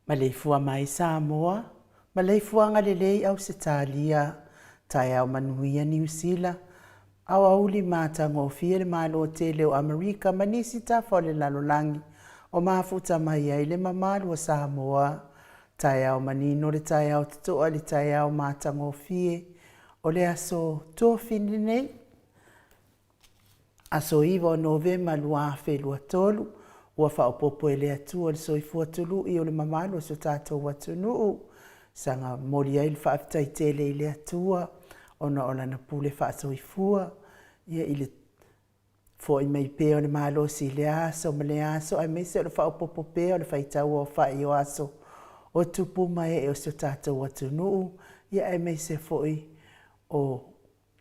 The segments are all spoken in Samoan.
Maleifua mai Samoa, maleifuaga lelei Ausetalia, taeao manuia Niu Sila, aoauli matagofie le Malo tele o Amerika ma nisi tafa o le lalolagi o mafuta mai ai le mamalu o Samoa. Taeao manino le taeao totoa le taeao matagofie o le aso Tofi lenei, aso 9 o Novema 2023, ua faaopoopo e le Atua le soifua tului o le mamalu o so tatou atunuu, saga momoli ai le faafetai tele i le Atua ona o lana pule faasoifua ia i le foi mai pea o le malosi i lea aso ma lea aso, aemaise o le faaopoopo pea o le faitauaofai o aso o tupu ma ee o si o tatou atunuu, ia aemaise foi o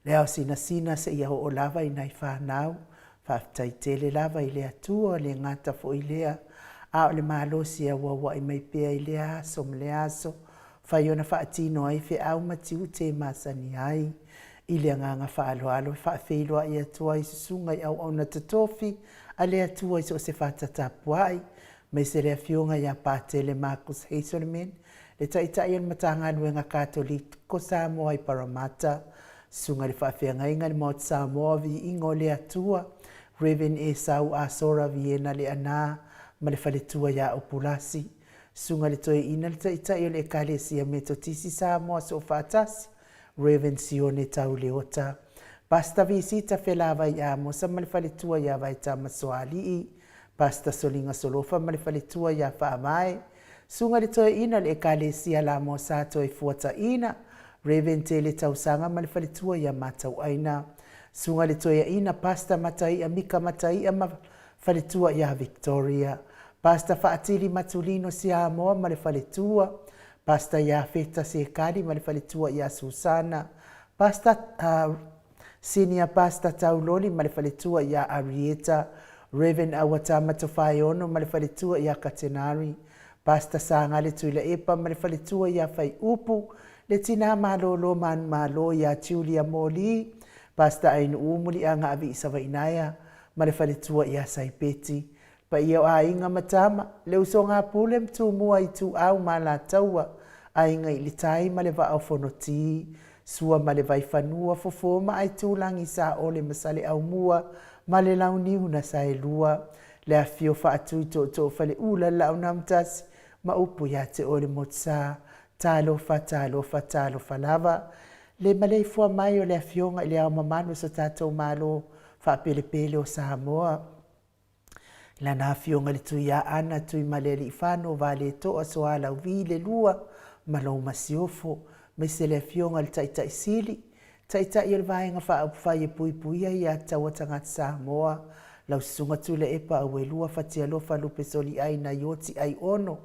le ao sinasina seia oo lava i nai fanau. Faafetai tele lava i le Atua, le gata foi lea, a o le malosi e auauai mai pea i lea aso ma lea aso, fai ona faatino ai feau ma tiute e masani ai. I le agaga faaaloalo e faafeiloai atu ai i susuga i auauna totofi a le Atua i so o se fata tapuai, aemaise le Afioga ia Patele Marcus Hazelman, le Taitai o le Matagaluega Katoliko Samoa i Paramata, Susuga i le Faafeagaiga i le Maota Samoa o Viiga o le Atua, Rev. Esau Asora Viena Leaana ma le faletua ia Opulasi, Susuga i le Toeaina le Taitai o le Ekalesia Metotisi Samoa Soofaatasi, Rev. Sione Tau Leota, Pastor Visita Felavai Amosa ma le faletua ia Vaetama Soalii, Pastor Soliga Solofa ma le faletua ia Faavae, Susuga i le Toeaina o le Ekalesia Lamoa Sa Toefuataina, Rev. Tele Tausaga ma le faletua ia Matauaina, Susuga i le Toeaina Pastor Mataia Mika Mataia ma faletua ia Victoria, Pastor Faatili Matulino Siamoa ma le faletua, Pastor Iafeta Sekali ma le faletua ia Susana, Pastor Senior Pastor Tauloli ma le faletua ia Arieta, Rev. Auatama Tofaeono ma le faletua ia Katenari, Pastor Sagale Tuilaepa ma le faletua ia Faiupu, le tina malolo manumalo ia Julia Moli, Pastor Ainuu Muliagaavi Savainaea ma le faletua ia Saipeti, Paia o aiga ma tama, le usoga a Pule ma Tumua Ituau ma Alataua, Aiga i le Tai ma le Vaa o Fonoti, Sua ma le Vaifanua, Fofo ma Aitulagi, Saole ma Saleaaumua ma le Launiu na Saelua, le afifio Faatui Tootoo Faleula le Laaunaamotasi ma upu ia te oe le Motusa. Talofa, talofa, talofa lava. Le maleifua mai o le Afioga i le Ao Mamalu o so tatou Malo faapelepele o Samoa. Lana Afioga i le Tuiaana Tuimalealiifano Valetoa Soalauvi le Lua ma lou Masiofo, aemaise le Afioga i le Taitai Sili, Taitai o le Vaega Faaupufai e Puipuia ia Tatau a Tagata Samoa, lau Susuga Tuilaepa Auelua Fatialofa Lupesoliai Naioti Aiono,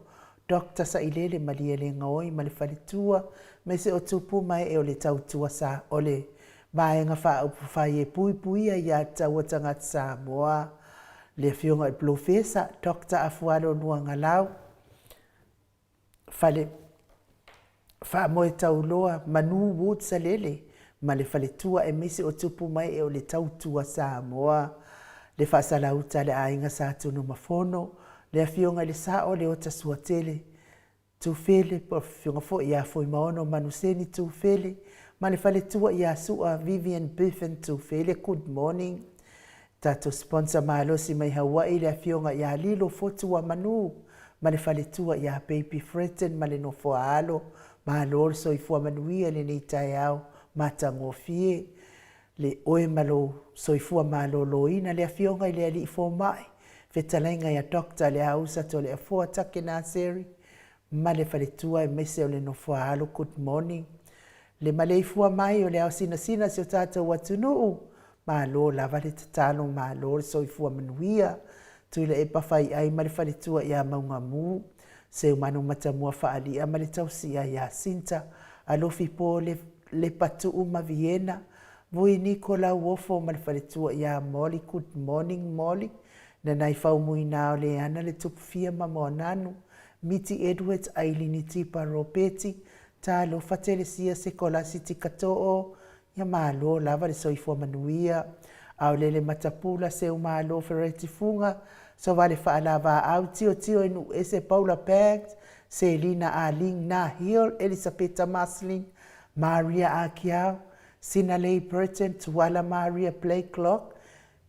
Doctor Sailele Malielegaoi ma le Faletua, aemaise o tupu ma ee o le tautua sa o le Vaega Faaupufai e Puipuia ia Tatau a Tagata Samoa, le Afioga i le Polofesa Doctor Afualo Luagalau, Fale Faamoetauloa Manu Woods Salele ma le Faletua aemaise o tupu ma ee o le Tautua Samoa, le Faasalauta a le Aiga Sa Tunumafono, le Afioga i le Sao Leota Suatele, Tufele, po o le afioga foi ia Fuimaono Manuseni Tufele ma le faletua ia Sua Vivian Biffen Tufele, good morning. Tatou sponsor malosi mai Hawaii le afioga ia Lilo Fotuamanu ma le faletua ia Baby Fretton ma le nofoa alo, malo le soifua manuia i lenei taeao matagofie. Le oe ma lou soifua maloloina, le Afioga i le Alii Fomai, fetalaiga ia Doctor Leausa Toleafoa Take Naseri ma le faletua aemaise o le nofoa alo, good morning. Le maleifua mai o le ao sinasina si o tatou atunuu, malo lava le tatalo, malo le soifua manuia. Tuilaepa Faiai ma le faletua ia Maugamu, Seumanu Matamua Faalia ma le tausia ia Sinta, Alofi Po Lepatuu ma Viena, Vui Niko Lauofo ma le faletua ia Molly, good morning Molly, Nanai Faumuina o Leana le Tupufia ma Moananu, Miti Edwards Ailini Tipa Ropeti, Talofa Telesia Sekolasi Tikatoo, Ia malo lava le soifua manuia. Aolele Matapula Seumalo Fereti Fuga, Sovale Faalavaau Tiotio i Nuuese Paula Bags, Selina Ah Ling Na Hill Elisapeta Marceline Maria Akiau Sinalei Burton Tuala Maria Blakelock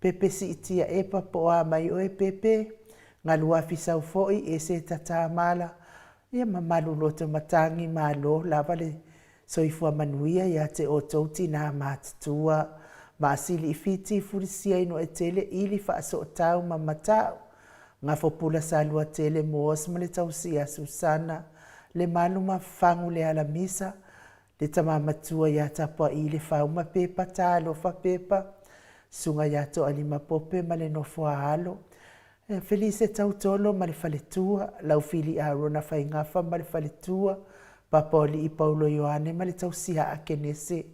Pepe Siitia Epa po o a mai oe Pepe Galuafi Sau foi Eseta Tamala Ia mamalu loto matagi malo lava le soifua manuia ia te outou tinā matutua. Maasili i Fiti Fulisia Inuaetele Ili Faasootau ma Matau Gafo Pula Saluatele Moos ma le Tausi ia Susana Lemalu ma Fagu Lealamisa Le tama matua ia Tapua'i le Fau ma Pepa Talofa Pepa Susuga ia Toalima Pope ma le nofo a alo Felise Tautolo ma le faletua, Laufili Arona Faigafa ma le faletua, Papaolii Paulo Ioane ma le tausia Akenese,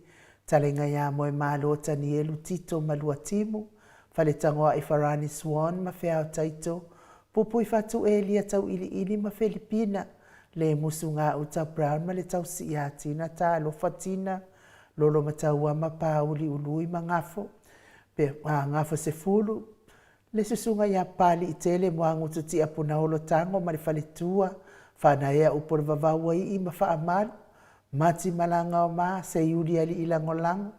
Talaiga ia Moemalo Tanielu Tito ma Luatimu, Faletagoai Farani Swan ma Feao Taito, Pupui Fatu Elia Tauiliili ma Felipina, Lemusu Gauta Brown ma le tausi ia Tina Talofa Tina, Lolo Matauama Pauli Ului ma Gafo, Gafo Sefulu, Le susuga ia Papaliitele Moagutu Tiapunaolo Tago ma le faletua, Fanaea Upolevavauaii ma Faamalu, Mati Malagaoma, Seiuli Alii Lagolago,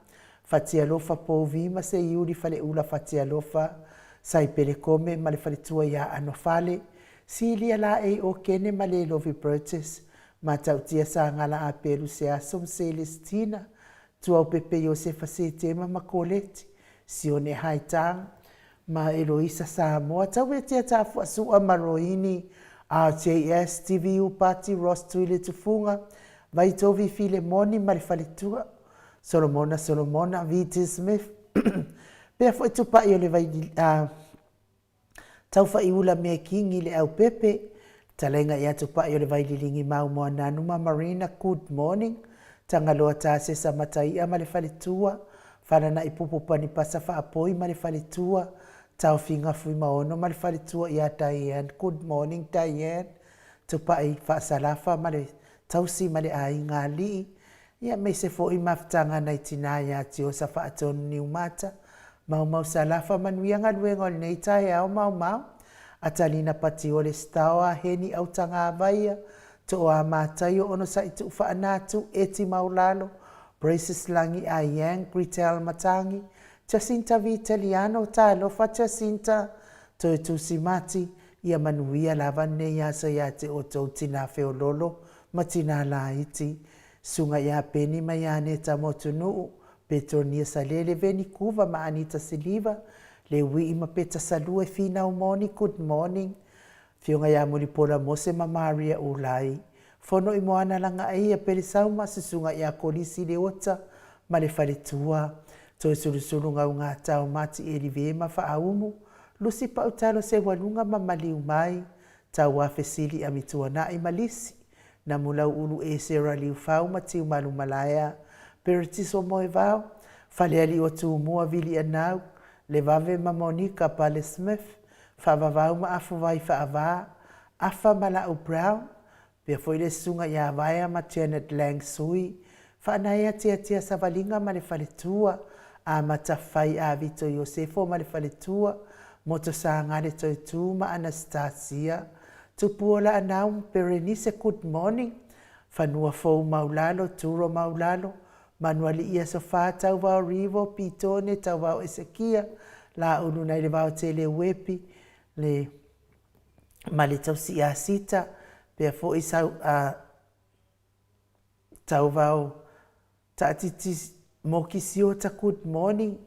Fatialofa Pouvi ma Seiuli Faleula Fatialofa, Saipele Kome ma le faletua ia Anofale, Silia Laei Okene ma Lelovi Burgess, Matautia Sagala Apelu Seaso ma Celestina, Tuaupepe Iosefa Setema ma Koleti, Sione Haitang, ma Eloisa Samoa, Tauetia Tafuasua ma Roini, RJS, TVU Pati, Ross Tuile Tufuga, Vaitovi Filemoni ma le faletua, Solomona Solomona, VT Smith, pea foi Tupai o le vai, Tauwhaiula me Kingi Leaupepe, Talaiga ia Tupai o le Vaililigi Mau Moananu ma Marina Good morning, Tagaloa Tasesa Mataia ma le faletua, Falana'i Pupu Panipasa Faapoi ma le faletua, Taofiga Fuimaono ma le faletua ia Diane Good morning Diane, Tupai Faasalafa ma le tausi ma le aiga alii, Ia aemaise foi mafutaga nai tina ia Tiosa Faatonu Niumata, Maumau Salafa manuia galuega o lenei taeao Maumau, Atalina Patiole Staoa Heni Autagavaia, Tooa Mataio Onosai Tuufaanatu, Eti Maulalo, Braces Lagi Ayang, Gretel Matangi, Jacinta Vitaliano, Talofa Jacinta, Toetusi Mati, ia manuia lava lenei aso ia te outou tina feololo ma tina laiti, Susuga ia Peni ma ia Aneta Motunuu, Petronia Salele, Veni Kuva ma Anita Siliva, Leuii ma Peta Salue, Finau Moni, Good morning, Afioga ia Mulipola Mose ma Maria Ulai, Fono i Moana Lagaia, Pelesauma, Susuga ia Kolisi Leota ma le faletua, Toesulusulu Gaugatao Mati Elive ma Faaumu, Lusi Pautalo Seualuga ma Maliu Mai, Tauafesili Amituanai ma Lisi, Namulau Ulu Esera Liufau ma Tiumalu Malaea, Peretiso Moevao, Falealii o Tumua Vili Anau, Levave ma Monica Pale Smith, Faavavau ma Afuvai Faavā, Afa ma Lau Brown, pea foi le susuga ia Vaea ma Janet Lang Sui, Faanaea Tiatia Savaliga ma le faletua, Amata Fai Avito Iosefo ma le faletua, Moto Sagale Toetū ma Anastasia, Tupuola Anau Berenice Good morning, Fanua Fou Maulalo, Turo Maulalo, Manualii Aso Fa, Tauvao Rivo, Pitone, Tauvao Esekia, Laulu nai le Vaotele Uepi, le ma le tausi ia Sita, pea foi sau, a, Tauvao Taatiti Mokisiota Good morning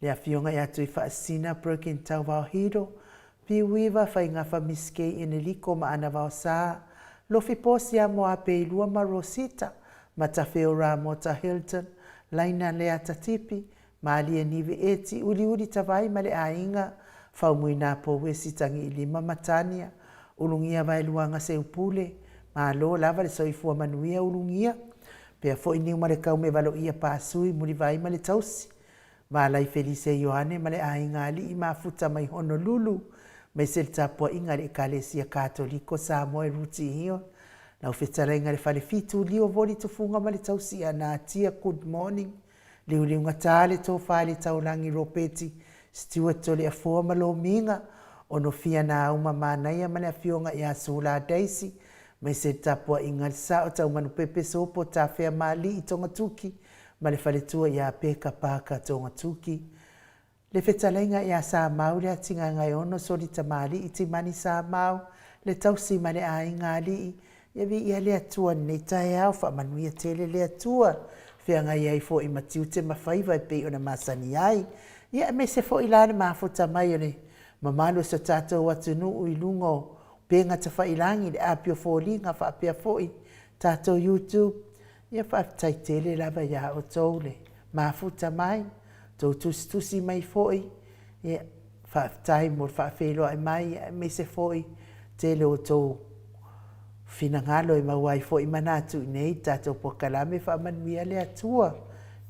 Le afioga ia Tuifaasina Broken Tauvao Hiro Piuiva Faigafa Miss Kay Eneliko ma Ana Vaosa Lofi Posia Moapeilua ma Rosita Matafeo Ramota Hilton Laina Leata Tipi Malie Nive Eti Uliuli Tavai ma le aiga Faumuina Pouesi Tagiilima ma Tania Ulugia Vaeluaga Seupule Malo lava le soifua manuia Ulugia Pea foi Niumalekau me Valoia Pasui Mulivai ma le tausi Malai Felise Ioane ma le aiga alii mafuta mai Honolulu maise le tapuaiga a le Ekalesia Katoliko Samoa e Ruti Hill Lau fetalaiga le Falefitu Lio Voli Tufuga ma le tausi ia Natia Good morning Liuliugata le tofa i le taulagi Ropeti Stewart Toleafoa ma Lomiga, Onofia Naauma Manaia ma le Afioga ia Sula Daisy, Aemaise le tapuaiga a le Sao Taumanupepe Sopo Tafea Maali'i Togatuki ma le faletua ia Peka Parker Togatuki. Le fetalaiga ia Samau le Atigagaeono Soli Tamalii Timani Samau le tausi ma le aiga alii ia viia le Atua i lenei taeao faamanuia tele le Atua feagai ai foi ma tiute ma faiva e pei ona masani ai ia aemaise foi la le mafuta mai o le mamalu o si o tatou atunuu i luga o upega tafailagi le api o foliga faapea foi tatou YouTube ia faafetai tele lava ia outou le mafuta mai tou tusitusi mai foi, ia faafetai mo le faafeiloai mai aemaise foi tele o outou finagalo e maua ai foi manatu i nei tatou polokalame. Faamanuia le Atua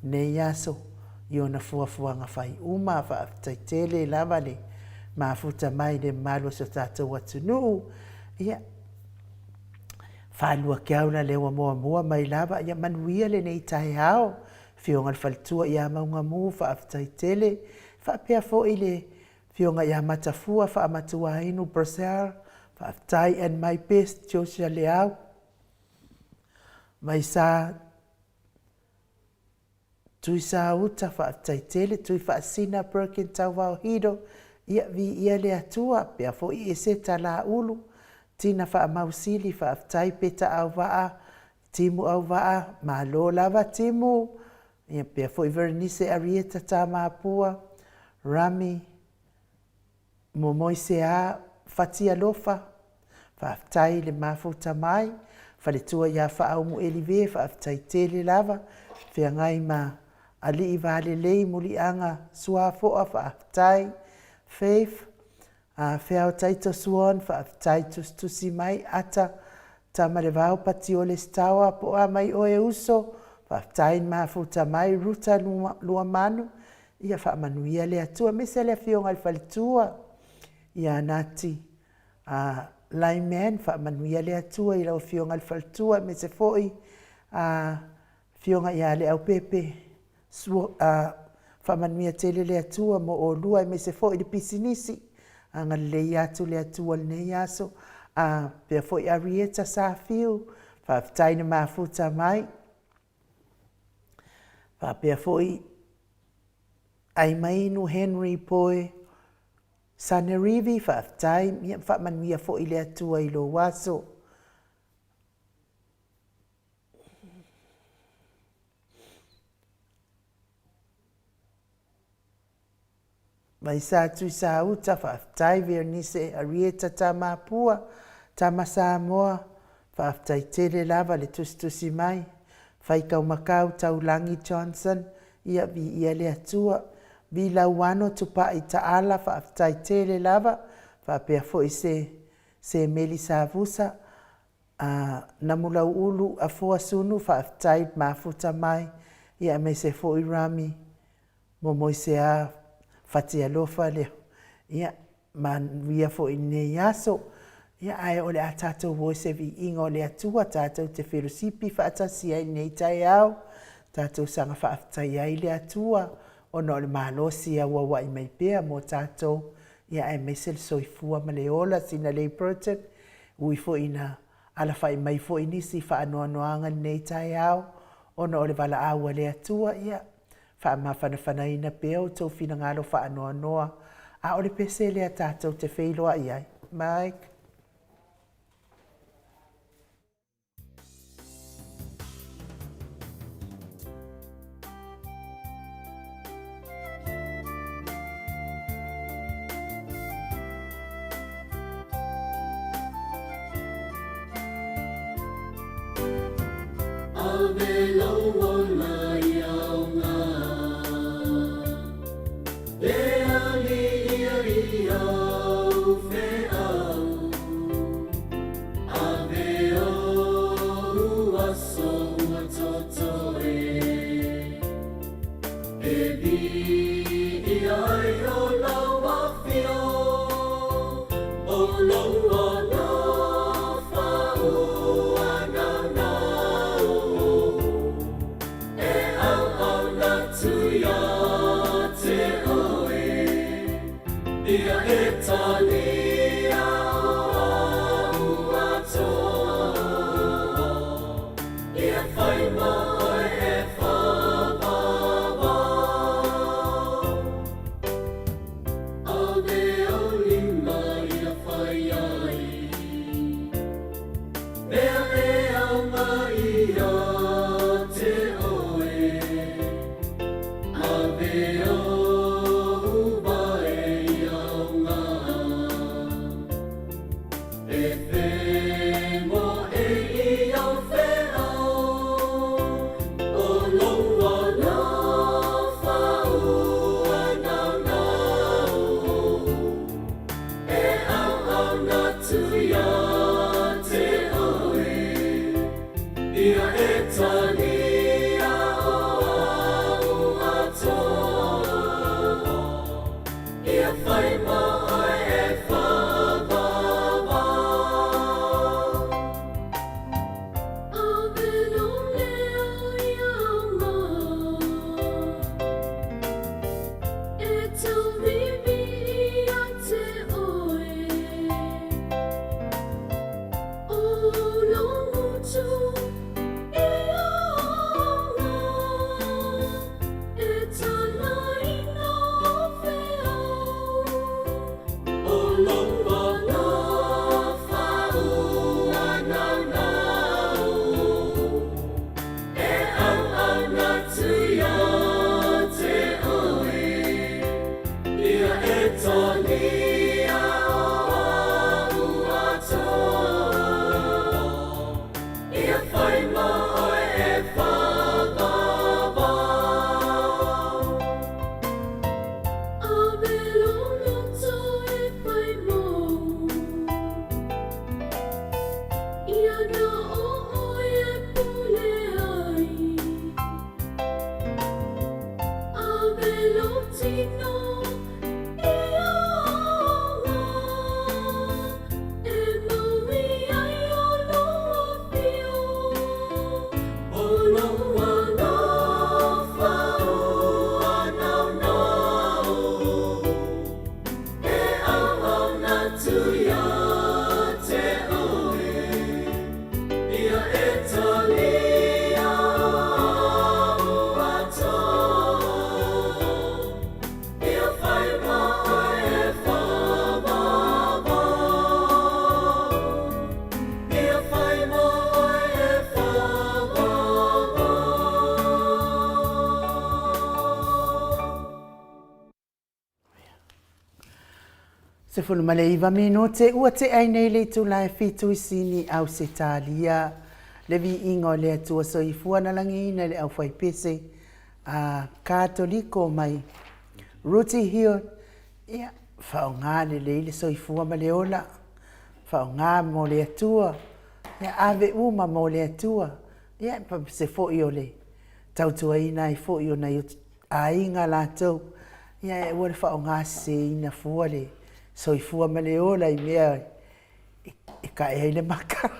i lenei aso i ona fuafuaga fai uma. Faafetai tele lava le mafuta mai i le mamalu o si o tatou atunuu. Ia, falua keaula lea ua muamua mai lava, ia manuia lenei taeao. Afioga i le Faletua ia Maugamu, faafetai tele. Faapea foi le Afioga ia Matafua Faamatuainu Brasel, faafetai and my best Josia Leau, Maisa Tuisauta, faafetai tele, Tuifaasina Perkin Tauvao Hido, ia viia le Atua, pea foi Eseta Laulu, Tina Faamausili, faafetai Peta Auvaa, Timu Auvaa, malo lava Timu, ia pea foi Verenice Arieta Tamapua, Rami Momoisea Fatialofa, faafetai le mafuta mai, faletua ia Faaumu Elive, faafetai tele lava, feagai ma Alii Valelei Muliaga Suafoa, faafetai, Faith A Feao Taito Suon, faafetai tusitusi mai, Ata Tamalevao Patiole Sitaoa, po o a mai oe e uso, faafetai le mafuta mai, Ruta Luamanu, ia faamanuia le Atua, aemaise le afioga i le faletua ia Nati a Lyman, faamanuia le Atua i lau afioga i le faletua, aemaise foi a afioga ia Leaupepe Faamanuia tele le Atua mo olua aemaise foi le pisinisi. Agalelei atu le Atua i lenei aso. A pea foi Arieta Safiu, faafetai na mafuta mai. Faapea foi Aimainu Henry Poe Sanerivi, faafetai. Ia faamanuia foi le Atua i lou aso. Mai Sa Tuisauta, faafetai Vernice Arieta Tamapua, Tama Samoa, faafetai tele lava le tusitusi mai. Faikaumakau Taulangi Johnson, ia viia le Atua. Vilauano Tupai Taala, faafetai tele lava, faapea foi se Semeli Savusa, A Namulauulu Afoa Sunu faafetai mafuta mai ia aemaise foi Rami Momoisea Fatialofa le ia manuia foi lenei aso. Ia ae o le a tatou o i se viiga o le Atua tatou te felosipi faatasi ai i lenei taeao, tatou saga faafetai ai le Atua ona o le malosi e auauai mai pea mo tatou, ia aemaise le soifua ma le ola. Sina Lei Burton, Ui foi ina alafai mai foi nisi faanoanoaga i lenei taeao ona o le valaau a le Atua, ia faamafanafanaina pea outou finagalo faanoanoa, a o le pese lea tatou te feiloai ai. Mike. Ave lou ola i aoga E aliia i au feau Ave ou aso ua totoe E viia ai o lau afio O lou alofa ua naunau E 19 minute ua tea ai nei le itula e fitu i Sini, Ausetalia. Le viiga o le Atua Soifua na lagiina e le aufaipese a Katoliko mai Ruti Hill, ia, faaaoga lelei le soifua ma le ola, faaaoga mo le Atua, ia ave uma mo le Atua, ia se foi o le tautuaina ai foi o nai aiga latou, ia e aua le faaaoga seseina fua le soifua ma le ola i mea e tae ai le mata.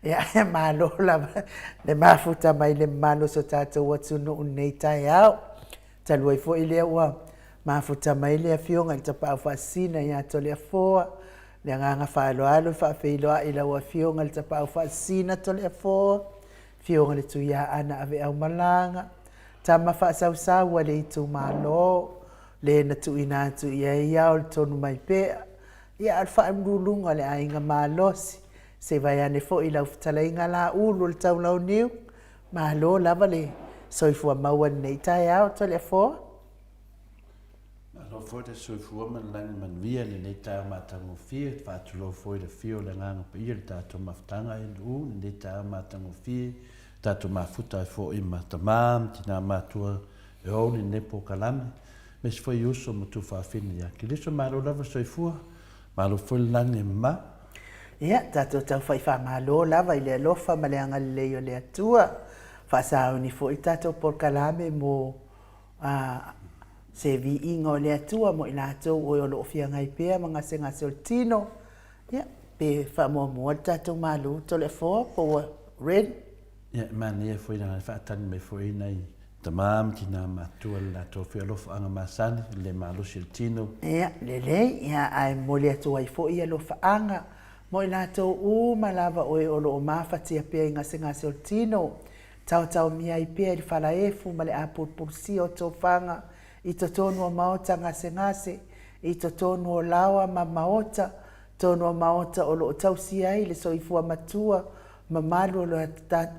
Ia, malo lava le mafuta mai le mamalu o si o tatou atunuu i lenei taeao. Talu ai foi lea ua mafuta mai le Afioga i le Tapaau Faasisina ia Toleafoa, le agaga faaaloalo e faafeiloai i lau Afioga i le Tapaau Faasisina Toleafoa, Afioga i le Tuiaana Aveaumalaga, tama faasausau a le itumalo, le na tuuina atu i ai ao le tonu mai pea, ia a o le faauluuluga o le aiga malosi, se i vaeane foi lau fetalaiga Laulu o le Taulauniu, malo lava le soifua maua i lenei taeao Toleafoa. Malo foi le soifua ma le lagi manuia i lenei taeao matagofie, e faatulou foi i le afio o le Agaga Paia i le tatou mafutaga NU i lenei taeao matagofie, tatou mafuta ai foi ma tama ma tina matua e ou lenei polokalame, aemaise foi uso ma tufaafine ia Keriso. Malo lava le soifua, malo foi le lagi e mama. Ia, tatou taufai faamalo lava i le alofa ma le agalelei o le Atua. Faasauni foi le tatou polokalame mo a se viiga o le Atua mo i latou o e o lo o feagai pea ma gasegase o le tino. Ia, pe faamuamua le tatou Malo Toleafoa po ua ready? Ia, e manaia foi leaga e faatali mai foi nai tama ma tina matutua i le latou fealofaaga masani, i le malosi o le tino. Ia, lelei, ia, ae momoli atu ai foi alofaaga mo i latou uma lava o e o lo o mafatia pea i gasegase o le tino, taotaomia ai pea i le falaefu ma le apulupulusia o tofaga i totonu o maota gasegase, i totonu o laoa ma maota, tonu o maota o lo o tausia ai le soifua matua mamalu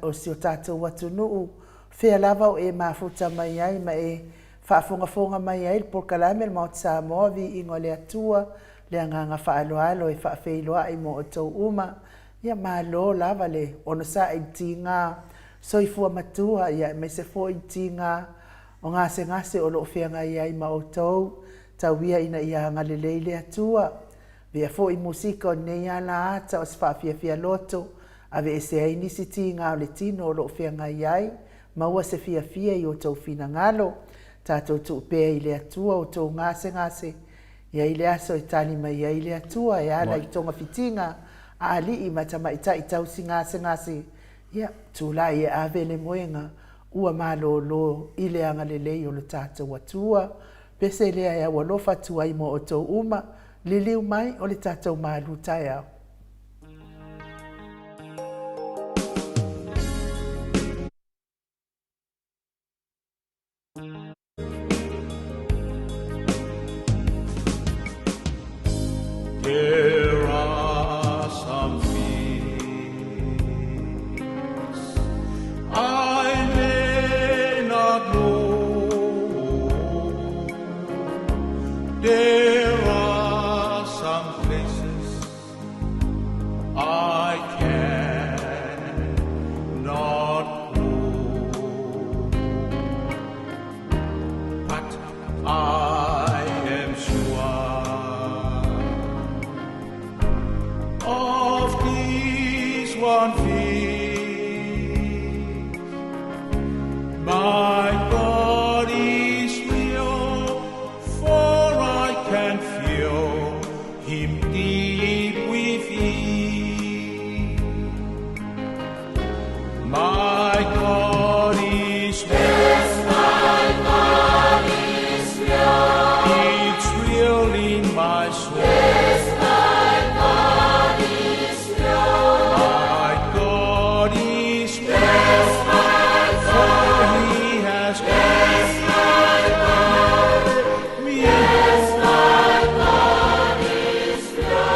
o si o tatou atunuu, fea lava o e mafuta mai ai ma e faafogafoga mai ai le polokalame le Maota Samoa, Viiga o le Atua, le agaga faaaloalo e faafeiloai mo outou uma. Ia malo lava le onosai i le tiga soifua matua, ia aemaise foi le tiga o gasegase o lo o feagai ai ma outou, tau ia ina ia agalelei le Atua. Avea foi musika o lenei ala ata o se faafiafia loto, aveese ai nisi tiga o le tino o lo o feagai ai, maua se fiafia i outou finagalo. Tatou tuu pea i le Atua outou gasegase, i ai le aso e tali mai ai le Atua e ala i togafitiga a alii ma tamaitai tausi gasegase, ia, tulai e ave le moega ua malolo i le agalelei o lo tatou Atua. Pese lea e aualofa atu ai mo outou uma, liliu mai o le tatou malu taeao. There are some things I may not know. There are some places I cannot go. But I am sure of this one thing, my God is real, for I can feel him deep within. My God is real. Yes, my God is real. It's real in my soul. Yes, my God is real. My God is real. Yes, my God. For he has yes, my God. Me. Yes, my God is real.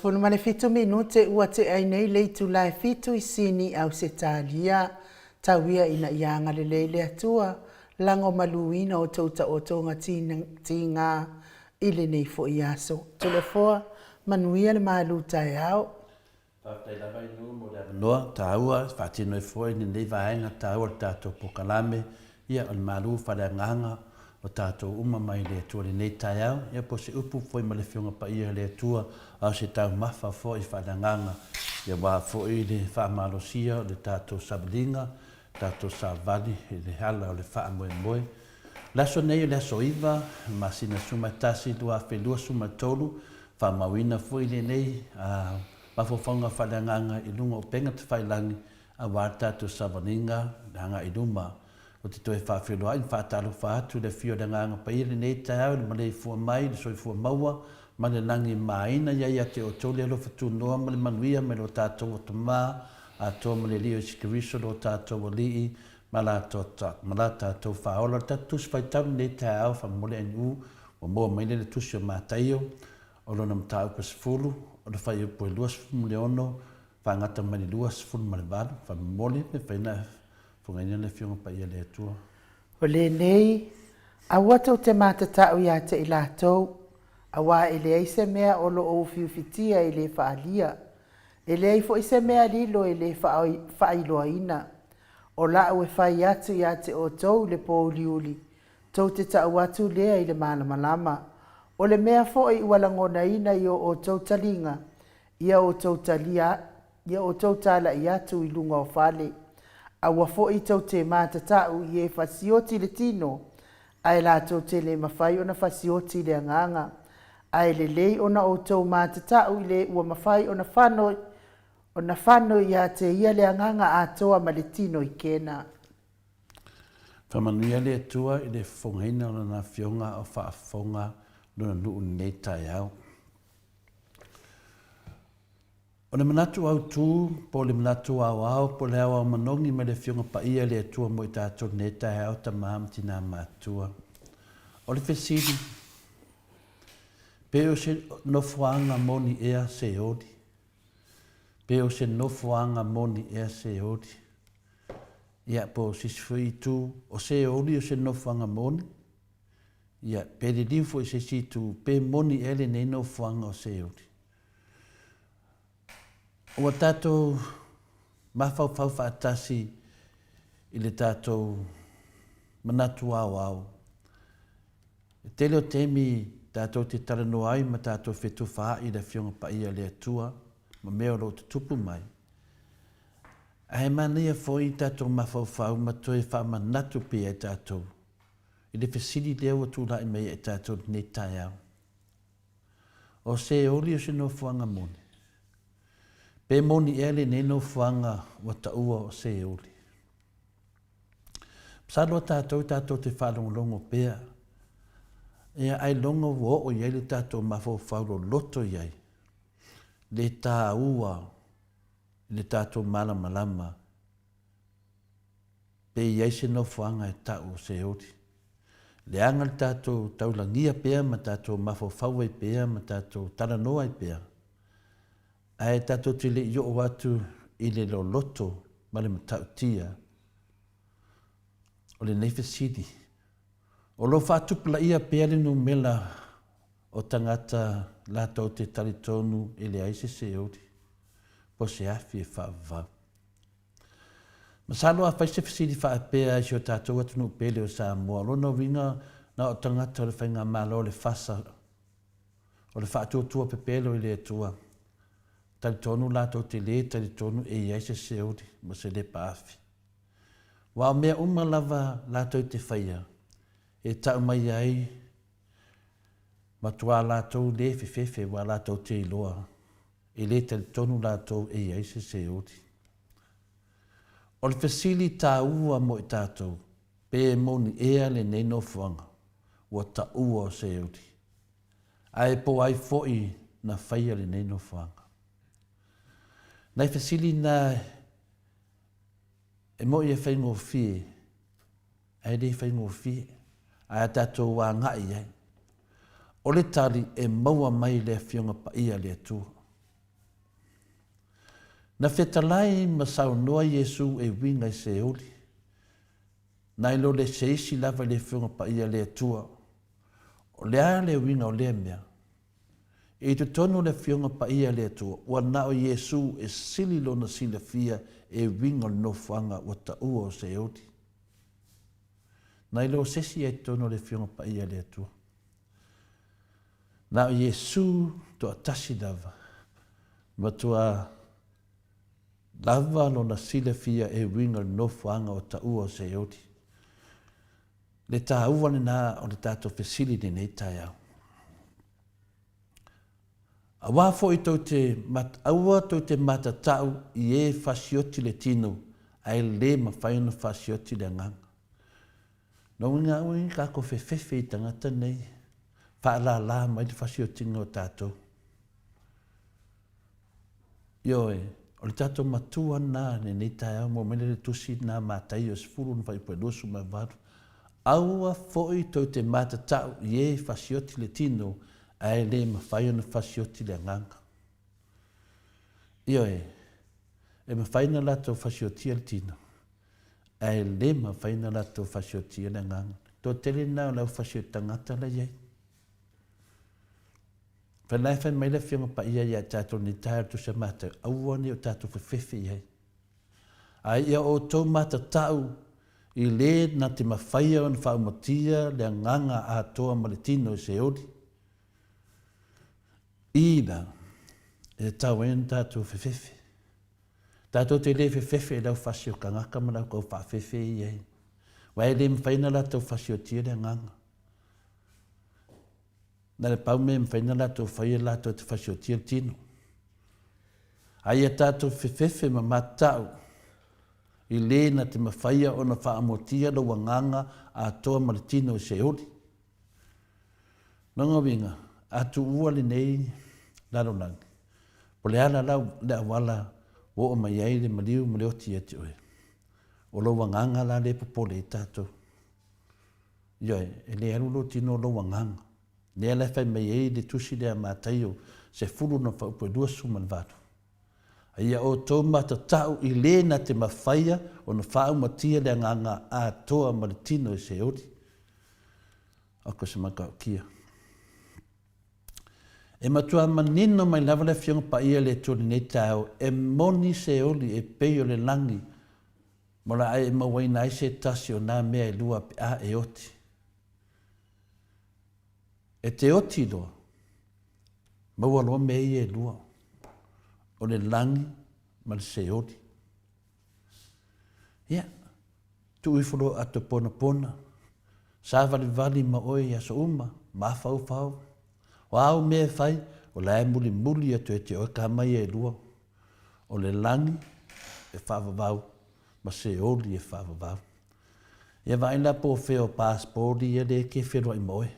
27 minute ua tea ai nei le itula e fitu i Sini, Ausetalia. Tau ia ina ia agalelei le Atua, lagomaluina outou taotoga tiga i lenei foi aso. Toleafoa, manuia le malu taeao. Faafetai lava i nuu mo le avanoa taua e faatino ai foi lenei vaega taua o le tatou polokalame, ia o le malu faaleagaga o tatou uma mai le Atua i lenei taeao, ia po o se upu foi ma le Afioga Paia a le Atua, a o se taumafa foi faaleagaga, ia aua foi le faamalosia o le tatou savaliga, tatou savali i le ala o le faamoemoe. O le aso nei o le aso 9, masina 11, 2023, faamauina foi lenei mafaufauga faaleagaga i luga o upega tafailagi aua le tatou savaliga i le agai i luma. Ou te toe faafeiloai ma faatalofa atu i le afio o le Agaga Paia i lenei taeao i le maleifua mai i le soifua maua ma le lagi e maina ia ia te outou le alofa tunoa ma le manuia mai lo tatou Tama atoa ma le Alii o Iesu Keriso lo tatou Alii ma la ma la tatou Faaola. O le tatou Tusi Faitau i lenei taeao faamolemole NU ua maua mai lea i le Tusi o Mataio o lona mataupu e 10, o le fuaiupu e 26, faagata mai le 28, faamolemole pe mafai ona fofogaina le Afioga Paia a le Atua. O lenei, aua tou te matatau ia te i latou, aua e leai se mea o lo o ufiufitia e le faaalia, e leai foi se mea lilo e le faailoaina. O la'u e fai atu ia te outou i le pōuliuli, tou te tau atu lea i le malamalama. O le mea foi ua lagonaina i o outou taliga, ia outou talia, ia outou tala'i atu i luga o fale. Aua foi tou te matata'u i e fasioti le tino, ae latou te le mafai ona fasioti le agaga. Ae lelei ona outou matata'u i le ua mafai ona fano, ona fano ia te ia le agaga atoa ma le tino i kena. Faamanuia le Atua i le fofogaina o Lana Afioga o faafofoga Lona nuu i lenei taeao. O le manatu autu, po o le manatu aoao, po o le aoao manogi mai le Afioga Paia le Atua mo i tatou i lenei taeao, tama ma tina matutua. O le fesili, pe o se nofoaga moni ea Seoli? Pe o se nofoaga moni ea Seoli? Ia, po o se isi foi itu, o Seoli o se nofoaga moni? Ia, pe liliu foi i se isi itu, pe moni ea lenei nofoaga o Seoli? Ua tatou mafaufau faatasi i le tatou manatu aoao. E tele o taimi tatou te talanoa ai ma tatou fetufaai i le Afioga Paia a le Atua ma mea o lo o tutupu mai. Ae manaia foi tatou mafaufau ma toe faamanatu pea e tatou i le fesili lea ua tulai mai ia i tatou i lenei taeao. O Seoli o se nofoaga moni. Pe moni ea lenei nofoaga ua taua o Seoli? Masalo a tatou tatou te faalogologo pea, ia ailoga ua oo i ai le tatou mafaufau loloto i ai le taua i le tatou malamalama pe i ai se nofoaga e tau o Seoli. Leaga le tatou taulagia pea ma tatou mafaufau ai pea ma tatou talanoa ai pea, ae tatou te le i oo atu i le loloto ma le matautia o lenei fesili. O lo o faatupulaia pea le numera o tagata latou te talitonu e leai se Seoli po o se afi e faavavau. Masalo a fai se fesili faapea i si o tatou atunuu pele o Samoa, o lona uiga na o tagata o le faigamalo o le fasa, o le faatuatua pepelo i le Atua, talitonu latou te le talitonu e i ai se Seoli ma se lepa afi. Aua o mea uma lava latou te faia, e tau mai ai matua latou le fefefe aua latou te iloa e le talitonu latou e i ai se Seoli. O le fesili taua mo i tatou, pe moni ea lenei nofoaga ua taua o Seoli, ae po ai foi na faia lenei nofoaga? Nai fesili na e moi e faigofie, ae le faigofie, ae a tatou agai i ai. O le tali e maua mai i le Afioga Paia a le Atua. Na fetalai ma saunoa Iesu e uiga i Seoli, nai lo le se isi lava i le Afioga Paia a le Atua. O le a le uiga o lea mea? I totonu o le Afioga Paia a le Atua, ua na o Iesu e sili lona silafia e uiga o le nofoaga ua taua o Seoli. Nai lo se isi ia i totonu o le Afioga Paia a le Atua. Na o Iesu toatasi lava, matua lava lona silafia e uiga o le nofoaga o taua o Seoli. Le taua lena o le tatou fesili i lenei taeao. Aua foi tou te, aua tou te matatau i e fasioti le tino, ae le mafai ona fasioti le agaga. Lona uiga aua ne i tatou fefefe i tagata nei, faalala mai le fasiotiga o tatou. Ioe, o le tatou matua lena i lenei taeao, maua mai le tusi lena a Mataio 10 fuaiupu e 28, Aua foi tou te matatau i e fasioti le tino, ae le mafai ona fasioti le agaga. Ioe, e mafai ona latou fasiotia le tino, ae le mafai ona latou fasiotia le agaga. Toatele lena o le aufasioti tagata la i ai. Fai la e fai mai le Afioga Paia ia tatou nei taeao tusa matou, aua ne i o tatou fefefe i ai. A ia outou matatau i le na te mafaia ona faaumatia le agaga atoa ma le tino i Seoli, i la, e tatau ai ona tatou fefefe. Tatou te le fefefe i le aufasi o tagata ma le au taufaafefe e i ai, aua e le mafai ona latou fasiotia le agaga. Na le pau mea e mafai ona latou faia latou te fasiotia le tino. A ia tatou fefefe ma matatau i le na te mafaia ona faamotia lou agaga atoa ma le tino i Seoli. Lona uiga, a tuua lenei lalolagi, po le a la le auala ua oo mai ai le maliu ma le oti ia te oe, o lou agaga la lea e popole ai tatou. Ioe, e le alu lou tino o lou agaga. Lea la e fai mai ai le tusi lea a Mataio 10:28. A ia outou matatau i le na te mafaia ona faaumatia le agaga atoa ma le tino i Seoli. Ako se matautia. E matua manino mai lava le Afioga Paia i le Atua i lenei taeao, e moni Seoli e pei o le lagi ma o le a e mauaina ai se tasi o nā mea e lua pe a e oti. E te oti loa, maua loa mea ia e lua, o le lagi ma le Seoli. Ia, tuu ifo loa ato ponapona, savalivali ma oe i aso uma, mafaufau. O a au mea e fai, o la e mulimuli atu e te oe ka mai e lua, o le lagi e faavavau ma Seoli e faavavau. Ia vaai la po o fea o passport ia lea e te feloai ma oe.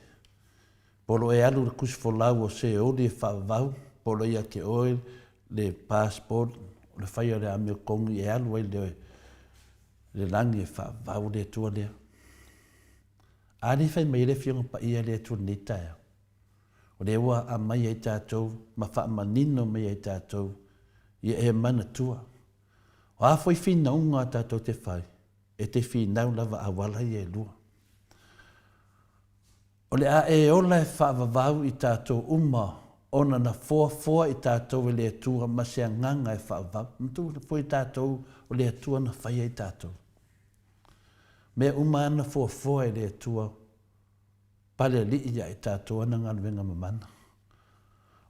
Po o lo o e alu i le tusi folau o Seoli e faavavau, po o lo o ia te oe le passport o le faia o le amiotogi e alu ai le le lagi e faavavau le Atua lea. A le fai mai ai le Afioga Paia le Atua lenei taeao, o lea ua aumai ai tatou ma faamanino mai ai tatou ia e manatua. O a foi finauga a tatou te fai, e te finau lava auala ia e lua. O le a e ola e faavavau i tatou uma ona na foafoa i tatou e le Atua ma se agaga e faavavau. Manatua foi tatou o le Atua na faia i tatou. Mea uma lava na foafoa e le Atua pale alii ia i tatou ana galuega mamana.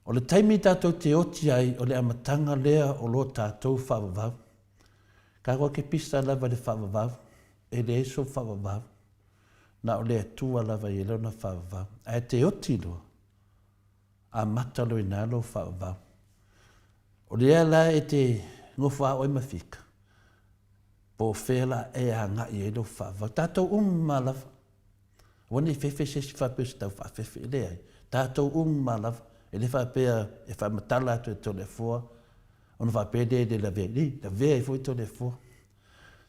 O le taimi tatou te oti ai o le amataga lea o lo tatou faavavau. Tatou te pisa lava i le faavavau, e leai sou faavavau. Na o le Atua lava e i ai lona faavavau. Ae te oti loa, amata loa i ina lou faavavau. O lea la e te nofo lava oe ma fika, po o fea la e agai ai lou faavavau. Tatou uma lava, aua ne i fefe se isi faapea o se tau faafefe, e leai. Tatou uma lava, e le faapea e faamatala atu e Toleafoa ona faapea lea e le lavea ai. E lavea ai foi Toleafoa.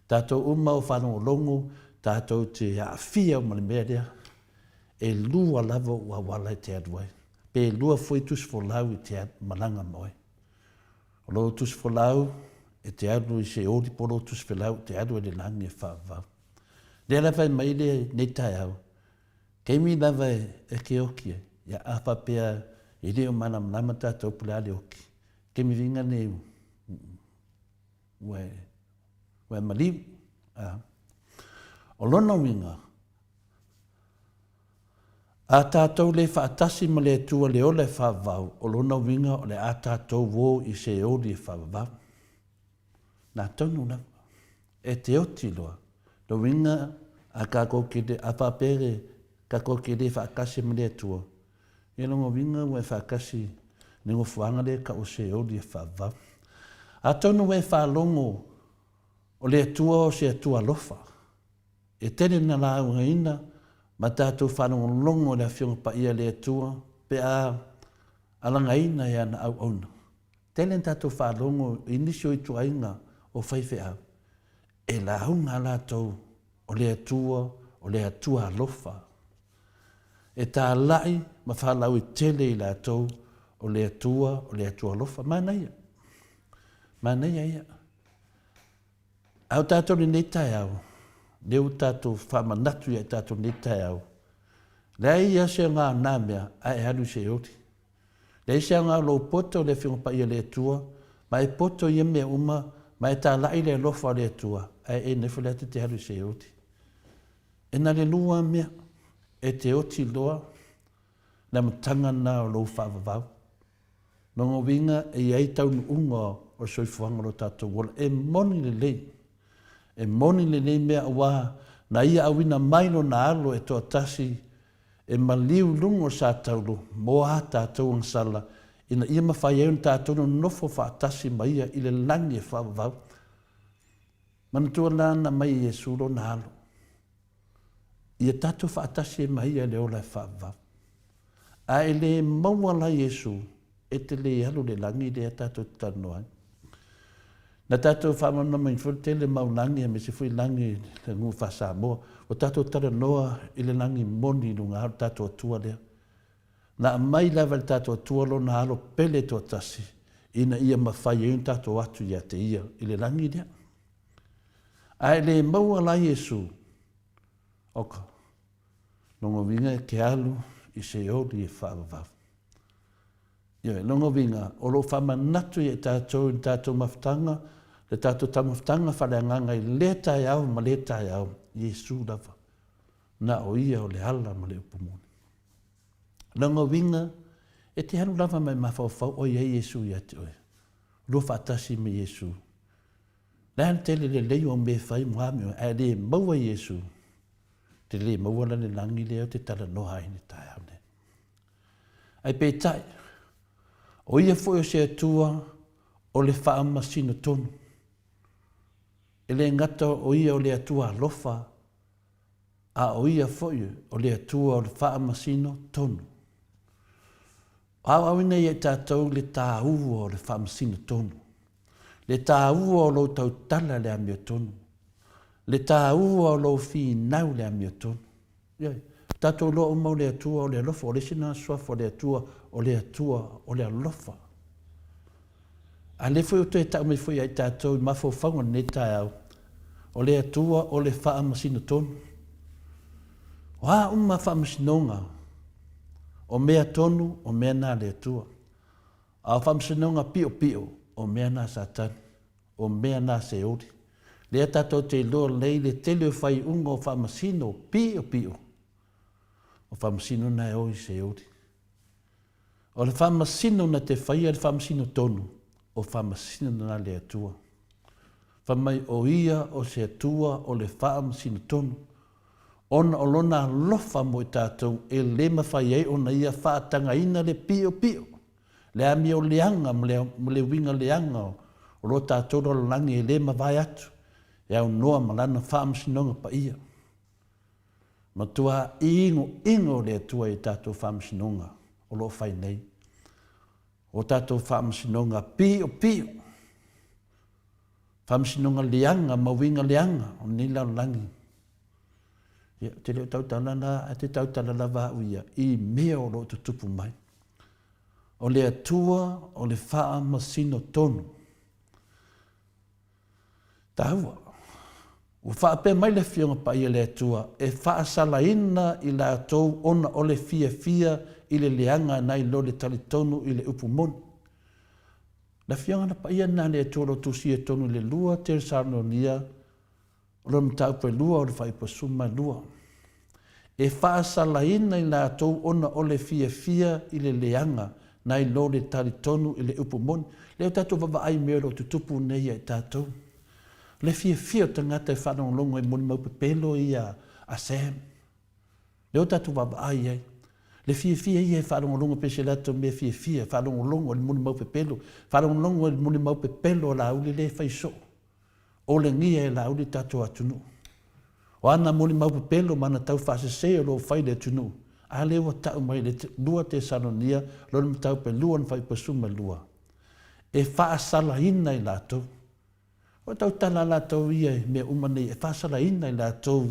Tatou uma o faalogologo, tatou te aafia uma i le mea lea, e lua lava ou auala e te alu ai, pe lua foi tusi folau i te malaga ma oe. O lou tusi folau. E te alu i Seoli po o lou tusi felau e te alu ai i le lagi e faavavau. Lea la fai mai lenei taeao, taimi lava e ke oki ai, ia a faapea e le o malamalama tatou po o le a le oki, taimi viga nei ua e maliu. O lona uiga, a tatou le faatasi ma le Atua le ola e faavavau, o lona uiga o le a tatou o i Seoli e faavavau. Na tonu lava. E te oti loa. Lona uiga, a tatou te le, a faapea le, tatou te le faatasi ma le Atua, ia lona uiga ua e faatasi i le nofoaga lea e tau o Seoli e faavavau. Atonu ua e faalogo o le Atua o se Atua alofa, e tele na laugaina ma tatou faalogologo i le Afioga Paia a le Atua pe a alagaina e ana auauna. Tele na tatou faalogo i nisi o ituaiga o faifeau e lauga latou o le Atua o le Atua alofa, e talai ma faalauaitele i latou o le Atua o le Atua alofa. Manaia, manaia ia. A o tatou lenei taeao, lea ua tatou faamanatu ia i tatou lenei taeao, leai ia se aoga o na mea ae alu i Seoli. Leai se aoga o lou poto i le Afioga Paia a le Atua, ma e poto i ia mea uma, ma e talai le alofa o le Atua, ae e nefo lea te te alu i Seoli. E na le lua mea, e te oti loa le amataga na o lou faavavau. Lona uiga e i ai taunuuga o le soifuaga o lo tatou ola. E moni lelei, e moni lenei mea aua na Ia auina mai Lona Alo e toatasi e maliu i luga o le satauro mo a tatou agasala ina ia mafai ai ona tatou nonofo faatasi ma Ia i le lagi e faavavau. Manatua la na aumai e Iesu Lona Alo ia tatou faatasi ai ma Ia i le ola e faavavau. A e le maua la Iesu, e te le alu i le lagi lea tatou te talanoa ai. Na tatou faamalamalamaina foi le tele mau lagi aemaise foi lagi i le atunuu faa-Samoa. Ua tatou talanoa i le lagi moni i luga o le tatou Atua lea. Na aumai lava e le tatou Atua Lona Alo pele toatasi ina ia mafai ai ona tatou atu ia te Ia i le lagi lea. A e le maua la Iesu, oka, lona uiga e te alu i Seoli e faavavau. Ioe, lona uiga, o lo o faamanatu ia i tatou i le tatou mafutaga, le tatou taumafataga faaleagaga i lea taeao ma lea taeao, Iesu lava, na o Ia o le ala ma le upu moni. Lona uiga, e te alu lava ma e mafaufau o i ai Iesu ia te oe. Lua faatasi ma Iesu. Le a le tele lelei o mea e fai mo a mea, ae le maua Iesu, te le maua la le lagi lea ou te talanoa ai i le taeao nei. Ae peitai, o ia foi o se Atua o le faamasino tonu. E le gata o ia o le Atua alofa, a o ia foi o le Atua o le faamasino tonu. Aoaoina ia i tatou le tāua o le faamasino tonu, le tāua o lou tautala le amiotonu, le tāua o lou finau le amiotonu. Ioe, tatou iloa uma o le Atua o le alofa, o le isi lena suafa o le Atua, o le Atua o le alofa. A lea foi ua toe tau mai foi ia i tatou i mafaufauga o lenei taeao, o le Atua o le faamasino tonu. O a uma faamasinoga, o mea tonu, o mea na a le Atua. A o faamasinoga piopio, o mea na a Satani, o mea na a Seoli. Lea tatou te iloa lelei le tele o faaiuga o faamasino piopio, o faamasino na e o i Seoli. O le faamasino na te faia le faamasino tonu, o faamasino na le Atua. Fai mai o Ia o se Atua o le faamasino tonu, ona o Lona alofa mo i tatou e le mafai ai ona Ia faatagaina le piopio, le amio leaga ma le uiga leaga o lo tatou lalolagi e le mavae atu e aunoa ma Lana faamasinoga paia. Matua inoino le Atua i tatou faamasinoga o lo o fai nei. O tatou faamasinoga piopio, faamasinoga leaga ma uiga leaga o lenei lalolagi. Ia, ou te le o tautala la, ae te tautala lava au ia i mea o lo o tutupu mai. O le Atua o le faamasino tonu. Taua. Ua faapea mai le Afioga Paia le Atua, e faasalaina i latou ona o le fiafia i le leaga nai lo le talitonu i le upu moni. Le Afioga na paia lena a le Atua o lo o tusia tonu i le lua Tesalonia o lona mataupu e lua o le faipasuma e lua. E faasalaina i latou ona o le fiafia i le leaga nai lo le talitonu i le upu moni. Lea ua tatou vaavaai i mea o lo o tutupu nei ia i tatou. Le fiafia o tagata e faalogologo i molimau pepelo ia a Sam. Lea ua tatou vaavaai i ai. Le fiafia ia e faalogologo pei se latou mea fiafia, faalogologo i le molimau pepelo, faalogologo i le molimau pepelo a Laauli lea e fai soo. Olegia e Laauli le tatou atunuu. O ana molimau pepelo ma ana taufaasese o lo o fai i le atunuu, a lea ua tau mai i le 2 Tesalonia lona mataupu e 2 ona faipasuma e 2, e faasalaina i latou. O tautala a latou ia i mea uma nei e faasalaina i latou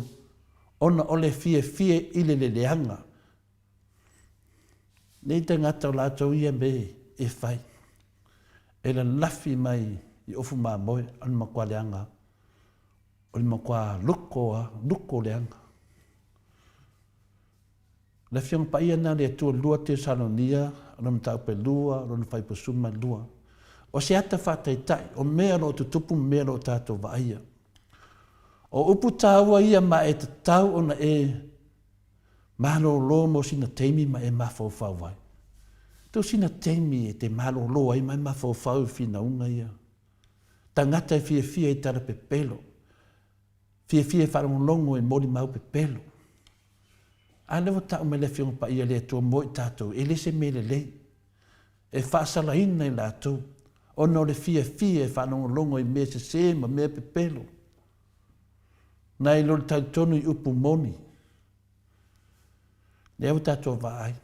ona o le fiafia i le leleaga. Nei tagata o latou ia mea e fai, e lalafi mai i ofu mamoe o le matua leaga, o le matua luko a, luko leaga. Le Afioga Paia lena a le Atua 2 Tesalonia, lona mataupu e 2, lona faipusuma e 2. O se ata faataitai, o mea o lo o tutupu ma mea o lo o tatou vaaia. O upu taua ia ma e tatau ona e malōlō mo sina taimi ma e mafaufau ai. Tuu sina taimi e te malōlō ai ma e mafaufau i finauga ia. Tagata e fiafia i tala pepelo, fiafia e faalogologo i molimau pepelo. A lea ua tau mai le Afioga Paia le Atua mo i tatou, e le se mea lelei e faasalaina i latou ona o le fiafia e faalogologo i mea sese ma mea pepelo, nai lo le talitonu i upu moni. Lea ua tatou vaai.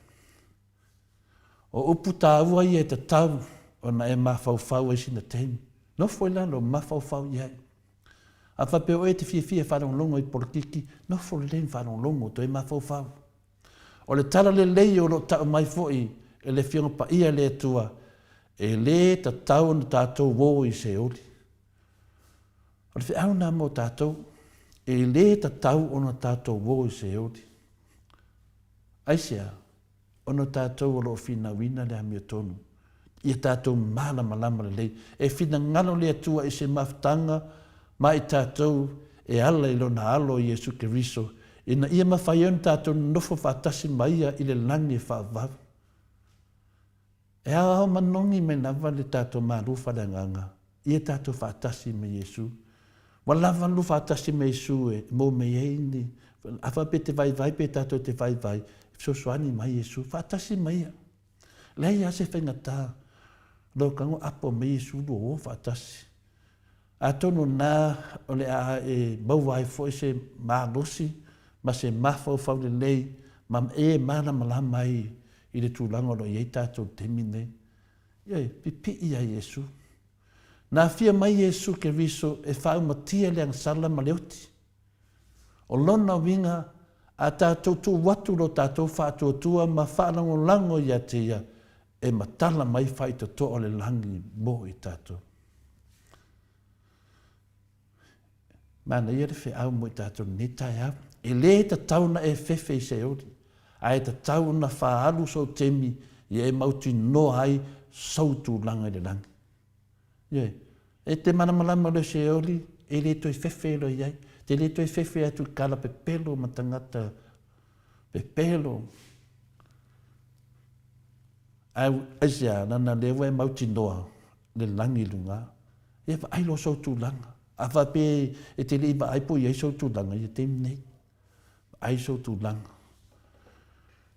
O upu taua ia e tatau ona e mafaufau ai sina taimi. Nofo i lalo, mafaufau i ai. A faapea o oe e te fiafia e faalogologo i polokiki, nofo lelei ma faalogologo, toe mafaufau. O le tala lelei o lo o tau mai foi e le Afioga Paia le Atua, e lē tatau ona tatou o i Seoli. O le feau lena mo tatou, e lē tatau ona tatou o i Seoli. Aisea? Ona o tatou o lo o finauina le amiotonu, ia tatou malamalama lelei. E finagalo le Atua i se mafutaga ma i tatou e ala i Lona Alo o Iesu Keriso, ina ia mafai ai ona tatou nonofo faatasi ma Ia i le lagi e faavavau. E aoao manogi mai lava le tatou malu faaleagaga ia tatou faatasi ma Iesu. Ua lava lu faatasi ma Iesu e maua mai ai ni, a faapea e te vaivai pe tatou te vaivai, e fesoasoani mai Iesu, faatasi ma ia. Leai lava se faigata, lou tago apo mai Iesu lua o faatasi. Atonu o lena o le a e maua ai foi se malosi ma se mafaufau lelei ma e malamalama ai i le tulaga o lo o i ai tatou i le taimi lenei. Ioe, pipii ia Iesu. Na afia mai Iesu Keriso e faaumatia le agasala ma le oti. O lona uiga, a tatou tuu atu lo tatou faatuatua ma faalagolago ia te ia, e matala mai faitotoa o le lagi mo i tatou. Manaia le feau mo i tatou i lenei taeao. E le tatau ona e fefe i Seoli, ae tatau ona faaalu sou taimi ia e mautinoa ai sou tulaga i le lagi. Ioe. E te malamalama loa i Seoli, e le toe fefe loa i ai. Te le toe fefe atu i kala pepelo ma tagata pepelo. Ae aisea, leaga lea ua e mautinoa le lagi i luga. Ia vaai loa sou tulaga. A faapea e te le i vaai po o i ai sou tulaga i le taimi nei, vaai sou tulaga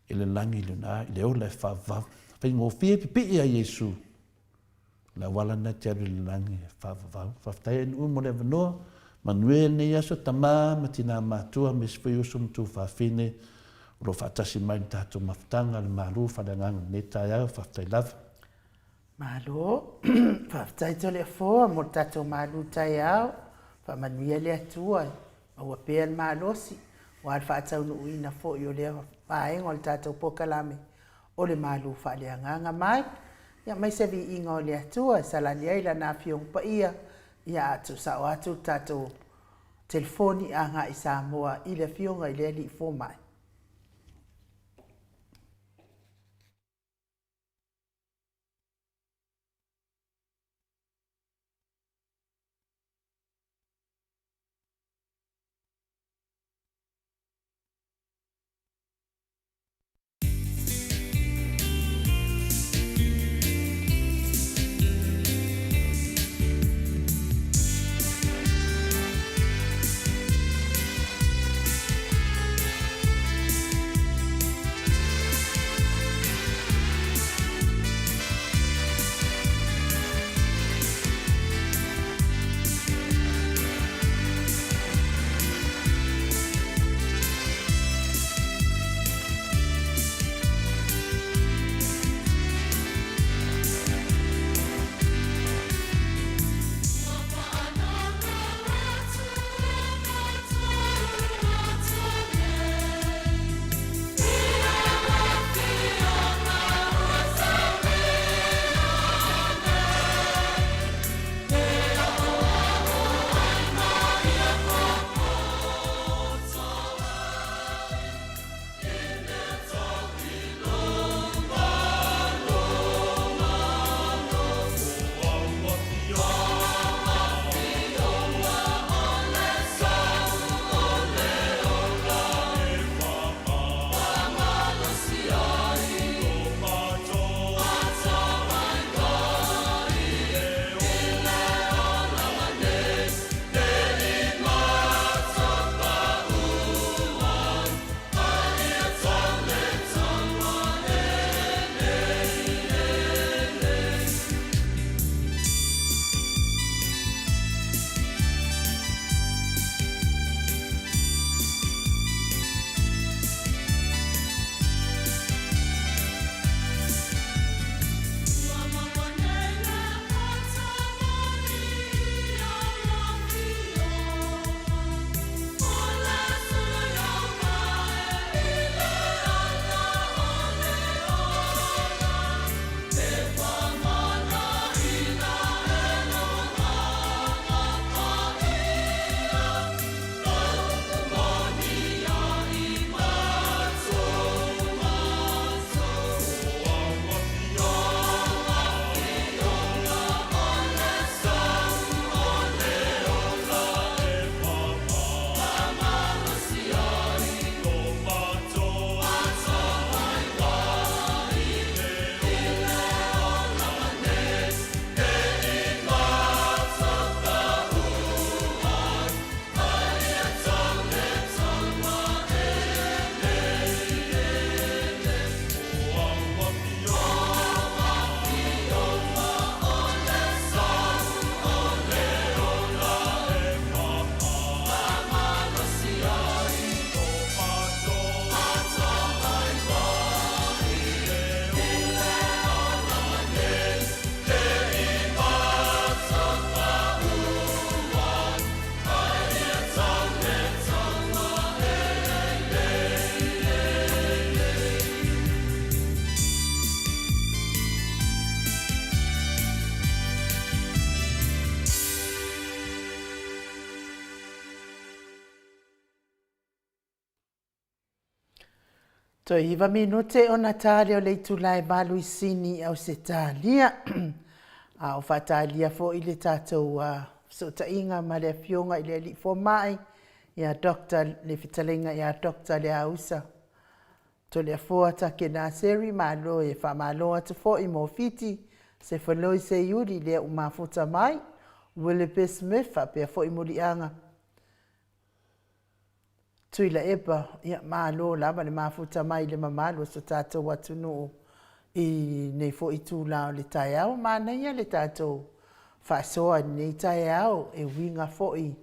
i le lagi i luga, i le ola e faavavau. Faigofie pipii a Iesu. O le auala lena e te alu i le lagi e faavavau. Faafetai ai nuu mo le avanoa. Manuia lenei aso, tama ma tina matua, aemaise foi uso ma tuafafine o lo o faatasi mai i le tatou mafutaga, le malu faaleagaga i lenei taeao. Faafetai lava. Malo, faafetai Toleafoa mo le tatou malu taeao, faamanuia le Atua, maua pea le malosi aua le faataunuuina foi o lea vaega o le tatou polokalame o le malu faaleagaga mai. Ia aemaise viiga o le Atua e salani ai Lana Afioga Paia. Ia, a tuusao atu le tatou telefoni agai i Samoa i le Afioga i le Alii Fomai. Toe iva minute ona ta lea o le itula e valu i Sini i Ausetalia. A o faatalia foi le tatou fesootaiga ma le Afioga i le Alii Fomai ia Doctor le fetalaiga ia Doctor Leausa Toleafoa Takenaseri. Malo e faamalo atu foi mo Fiti Sefoloi Seiuli lea ua mafuta mai, Willoughby Smith faapea foi Muliaga Tuilaepa, ia malo lava le mafuta mai i le mamalu o so tatou atunuu i lenei foi itula o le taeao. Manaia le tatou faasoa i lenei taeao e uiga foi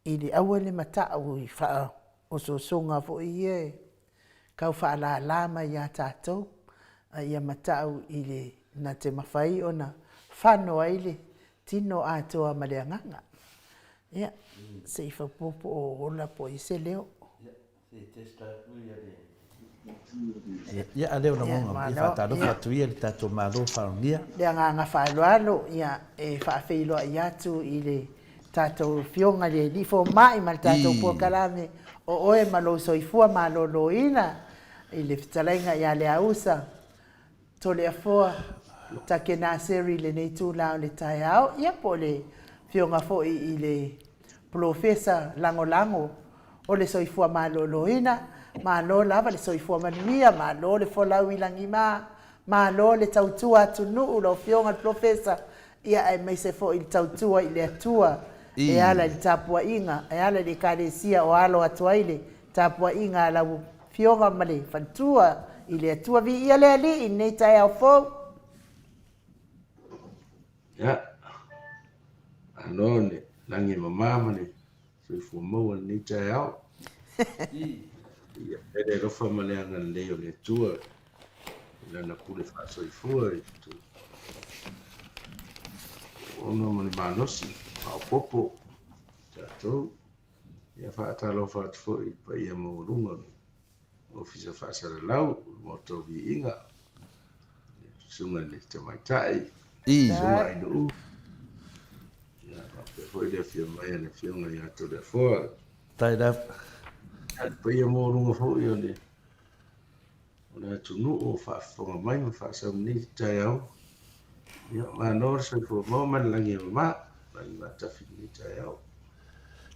i le aua le matau i faaosoosoga foi ia e tau faalala mai ia tatou, a ia matau i le na te mafai ona fano ai le tino atoa ma le agaga. Ia, se i faaopoopo o ola po o i ai se leo. Ia, se i test atu ia le. Ia, a lea o lagona, ia faatalofa atu ia i le tatou Malo faalogia. Le agaga faaaloalo, ia, e faafeiloai atu i le tatou Afioga i le Alii Fomai ma le tatou polokalame o oe ma lou soifua maloloina i le fetalaiga ia Leausa Toleafoa Takenaseri i lenei itula o le taeao, ia po o le Afioga foi i le Polofesa Lagolago o le Soifua Maloloina. Malo lava le soifua manuia, malo le folau i lagima, malo le tautua atunuu lau Afioga i le Polofesa, ia aemaise foi le tautua i le Atua e ala i le tapuaiga, e ala i le Ekalesia o alo atu ai le tapuaiga a lau Afioga ma le faletua i le Atua. Viia le Alii i lenei taeao fou. Ia, malo le lagi e mama ma le soifua maua i lenei taeao. Ia pea le alofa ma le agalelei o le Atua i Lana pule faasoifua i ona ma le malosi faaopoopo tatou. Ia faatalofa atu foi i le paia maualuga o le Ofisa Faasalalau o le Maota o Viiga, le Susuga i le Tamaitai, Susuga Ainuu, ia faapea foi le afio mai a le Afioga ia Toleafoa. Faafetai lava. Ia le paia maualuga foi o le o le atunuu o faafofoga mai ma faasau i lenei taeao. Ia, malo le soifua maua ma le lagi e mama, lagi matafi i lenei taeao.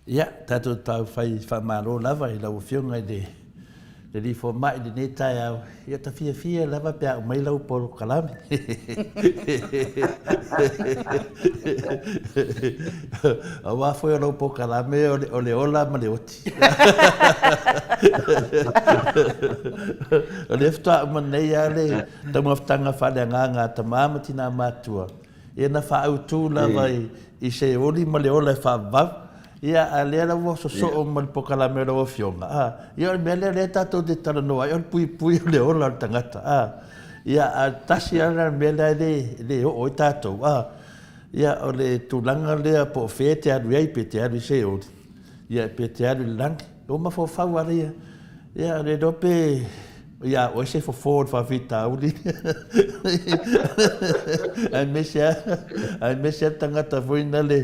Ia, tatou tau fai faamalo lava i lau Afioga i le Alii Fomai i lenei taeao. Ia, ta fiafia lava pe a aumai lau polokalame. Aua foi o lau polokalame o le ola ma le oti. O lea faatoa uma nei lava le taumafataga faaleagaga a tama ma tina matutua, ia na faaautu lava i se oli ma le ola e faavavau. Ia, a o lea la ua sosoo ma le polokalame a lau Afioga, a, ia o le mea lea o lea tatou te talanoa ai, o le puipui o le ola o le tagata, a. Ia, a tasi lava le mea lea e le oo ai tatou, a. Ia, o le tulaga lea po o fea e te alu i ai, pe te alu i se oli. Ia pe te alu i le lagi. Ua mafaufau lava ia. Ia le iloa pe ia oe se fofo o le faafitauli. Aemaise lava, aemaise lava le tagata foi na le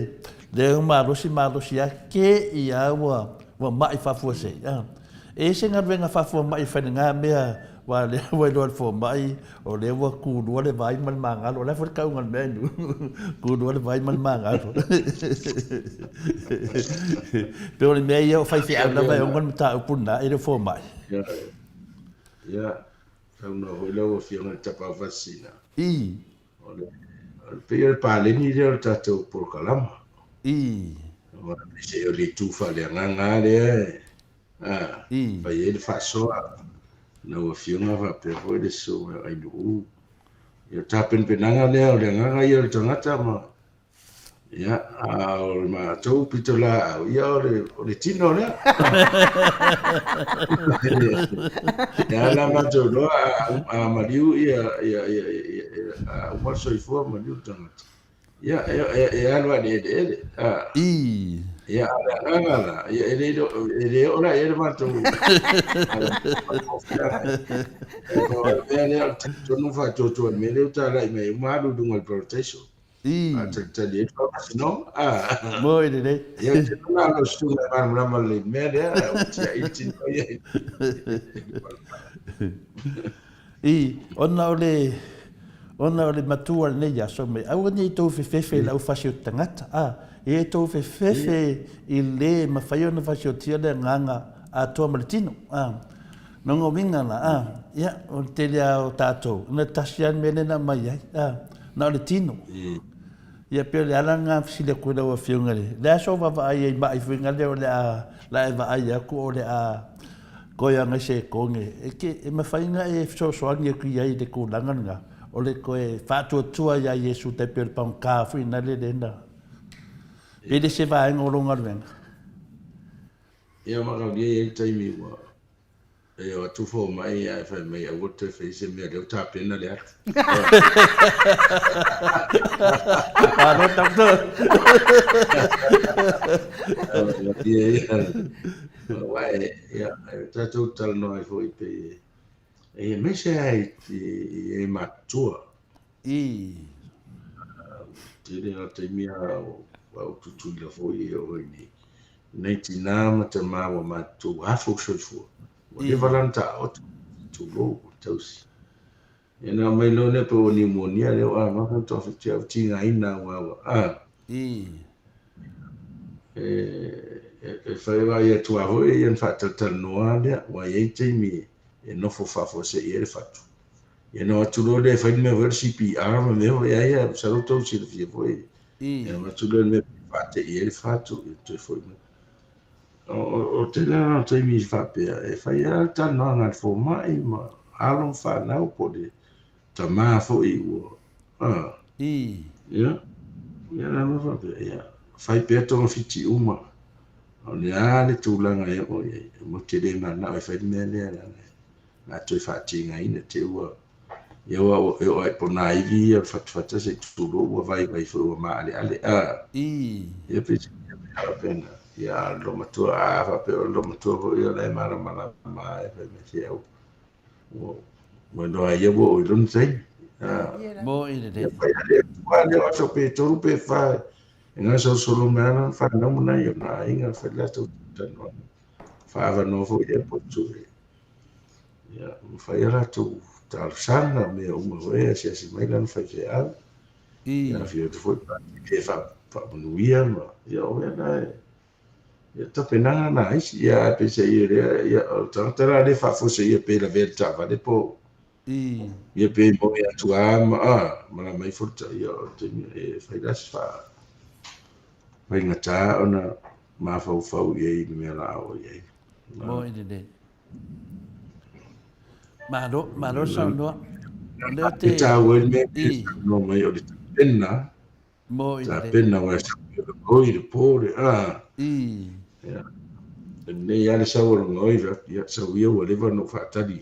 lea malosi malosi lava ke ia ua ua mai faafuasei. E i ai se galuega faafuamai e fai i lena mea aua o lea ua iloa e le fomai o lea ua kulua le vai ma le magalo. O le a foi le tauga o le mea inu? Kulua le vai ma le magalo. Pei o le mea ia o faifeau lava e ona le mataupu lena, e le o fomai. Ia, ia, saunoa foi lau Afioga i le Tapaau Faasisina. I. O le, pei o le paleni lea o le tatou polokalama. I. Aua o le itu faaleagaga lava lea e fai ai le faasoa lau Afioga faapea foi le Susuga Ainuu. Ia, o le tapenapenaga lea o le agaga ia o le tagata ma Ia, a o le matou pitolaau, ia o le, o le tino lea. Ia la matou loa a, a maliu ia, ia, ia, ia, ia a uma le soifua maliu le tagata. Ia, e, e, e alu lava i le eleele. A, I. ia, a o le agaga la, ia, e le, e le oo la i ai le matou E mea lea o le talitonu faatuatua i le mea lea ua talai mai ai, uma alu i luga o le parataiso. Faatalitali ai le faamasinoga. Ah. Moi lelei. Ia, ou te iloa na o lou susuga e malamalama lelei i le mea lea, ae ua tiai le tino ia i I, ona o le, ona o le matua o lenei aso mai, aua ne i tou fefefe i lau fasioti tagata, a, ia tou fefefe i le mafai ona fasiotia le agaga atoa ma le tino, a. Lona uiga la, a, ia, o le tele lava o tatou, na tasi lava le mea lea na aumai ai, a, na o le tino. Ia, pei o le ala lena na fesili atu ai lau Afioga i le, le a sou vaavaai i ai mai foi lea o le a, la e vaai atu o le a toe agai se togi, e ke, e mafai ona e fesoasoani atu i ai i le tulaga lena, o le toe faatuatua iā Iesu tai pei o le pagota foi lena lea na, pe le se vaega o lou galuega. Ia manaomia e i ai le taimi ua e o atu fomai ae fai mai aua le toe faia se mea lea ua tapena le atu. Malo doctor. Ia, ia. Aua e, ia, e tatou talanoa ai foi pei e. Aemaise lava i e matutua. Tele lava taimi a o Tutuila foi e oo ai nei. Nai tina ma tama ua matutua ua afa ou soifua. Ua leva la ona taoto, tulou, ua tausi. Ia na aumai loa lea pe ua niumonia lea ua amata ona toafiti au tigaina aua ua a. E fai vaai atu lava foi ia ona faatalatalanoa lea, aua e i ai taimi e nofo faafuasei ai le fatu. Ia ona o atu loa lea e fai le mea foi lea o le CPR ma mea foi ia, masalo tou silafia foi. Ia ona avatu lea o le mea e faatei ai le fatu, ia toe foi mai. O le tele lava o taimi faapea, e fai lava le talanoaga a le fomai ma alo ma fanau po o le tama foi ua, a, ia, ia la mea faapea, ia, fai pea togafiti uma, o le a le tulaga e oo i ai, matou te le mananao e fai le mea lea leaga o le a toe faatigaina te i ua Ia ua e oo lava i ponaivi ia fatafata se i tulou ua vaivai foi ua maaleale a. Ia pei se mea faapena. Ia a o le loomatua a faapea o le loomatua foi ia o la e malamalama lava e fai mai se au ua ua iloa ai ia ua oo i lona taimi. A. Mo i lelei. Ia fai lava le Atua lea o aso pe tolu pe fa e gasolosolo mai lava lona fanau ma nai ona aiga fai le latou talanoaga. Faaavanoa foi ia potu e Ia, ua fai a latou talosaga, mea uma foi, e asiasi mai lana faifeau. Ia, afio atu foi e faamanuia ma, ia, o mea na e, ia, tapenaga na a isi. Ia, ae peiseai o lea, ia, o le tagata la lea e faafuaseia pe lavea i le taavale po o, ia, pe moe atu lava ma, a, malama ifo le ta, ia, o le taimi e fai la se faigata ona mafaufau i ai i le mea o le a oo i ai. Moe lelei. Malo, malo le saunoa. O lea te... E tāua ai le mea e saunoa mai o le tapena. Mo i le. Tapena aua e sau i le goi, le po, le a. Ia. Lenei lava le sau o le goi, ia sau ia ua leva ona ou faatali.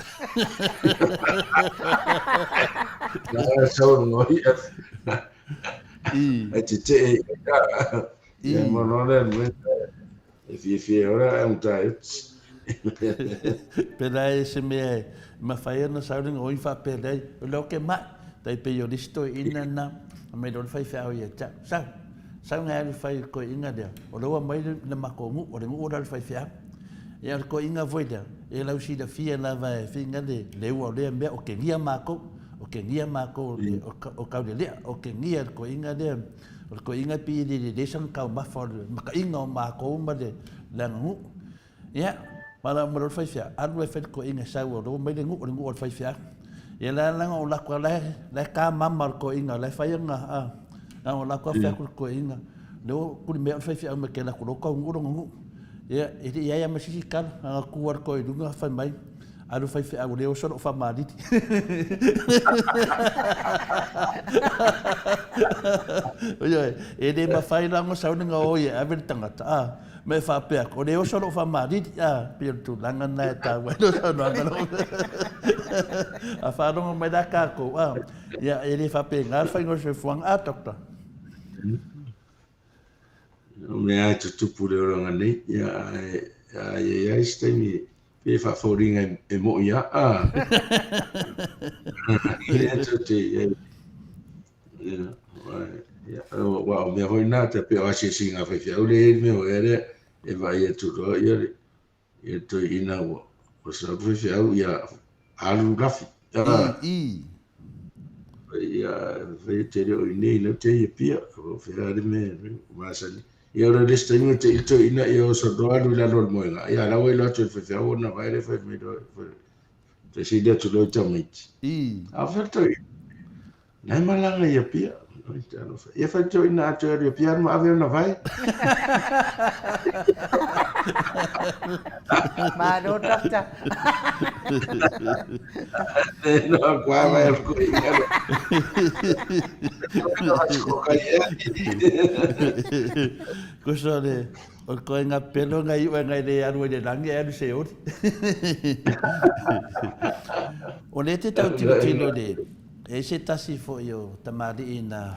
Ia sau o le goi, ai tetee i ai a. Ia mo noa lea le mea. E fiafia ai ora ae gata ai oti. Pēlā e se mea e mafai ona sau le gaoi faapea leai, o lea oke mai, tai pei o le isi toeaina lena, aumai loa le faifeau ia te au, sau, sau ngai alu fai le toeaina lea, o lea ua aumai le matou nuu, o le nuu la o le faifeau. Ia o le toeaina foi lea, e lau silafia lava e fina le ua o lea mea, o kegia matou, o kegia matou o Kaulelea, o kegia le toeaina lea, O le toeaina e pei e le lelei sana taumafa o le makaina o matou ma le aganuu. Ia, ma lou faifeau, alu e fai le toeaina e sau o lea ua mai le nuu, o le nuu o le faifeau. Ia la leaga o latou la e kamama le toeaina, la e fai ana, a, na o latou fai atu le toeaina, lea ua tulimea le faifeau mai te alu atu loa taunuu lona nuu. Ia, e le i i ai lava ma se isi tala, na ona tu lava le toeaina fai mai, Alu faifeau o lea oso lou faamalili. Ioe, e le mafai la ona sau le gaoi e ave le tagata, a, ma e faapea atu, o lea oso lou faamalili, a, pei o le tulaga lena e taua ai lou saunoaga lau Afioga. A faalogo mai la tatou, a, ia, e le faapena le faiga o le soifuaga, a, Doctor? O mea e tutupu i le olaga nei, ia, ae a i ai lava isi taimi pei e faafoliga e mo'i lava, a. Lea tou te i ai. Ia, aua o mea foi na, e pei o asiasiga a faifeau lea e i ai le mea foi lea, e vaai atu loa ia le Ia toeaina ua sau le faifeau ia alu lafi. Ia fai te le o inei lau te ia pia. O fea le mea masani. Ia o le isi taimi te i toeaina ia oso loa alu i lalo o le moega. Ia la ua iloa atu e le faifeau ona vae lea fai mai loa. Te sili atu loa i tamaiti. A o fea le toeaina? Nai malaga i Apia. Ia fai toeaina a toe alu i Apia alu ma ave ona vae. Malo, Doctor. No, kua vai al koe. Kosa le, o le koenga pelo ngai iu ngai le alu ai le langi e alu se oli. O le te tau tilotilo le, E i ai se tasi foi o tamalii na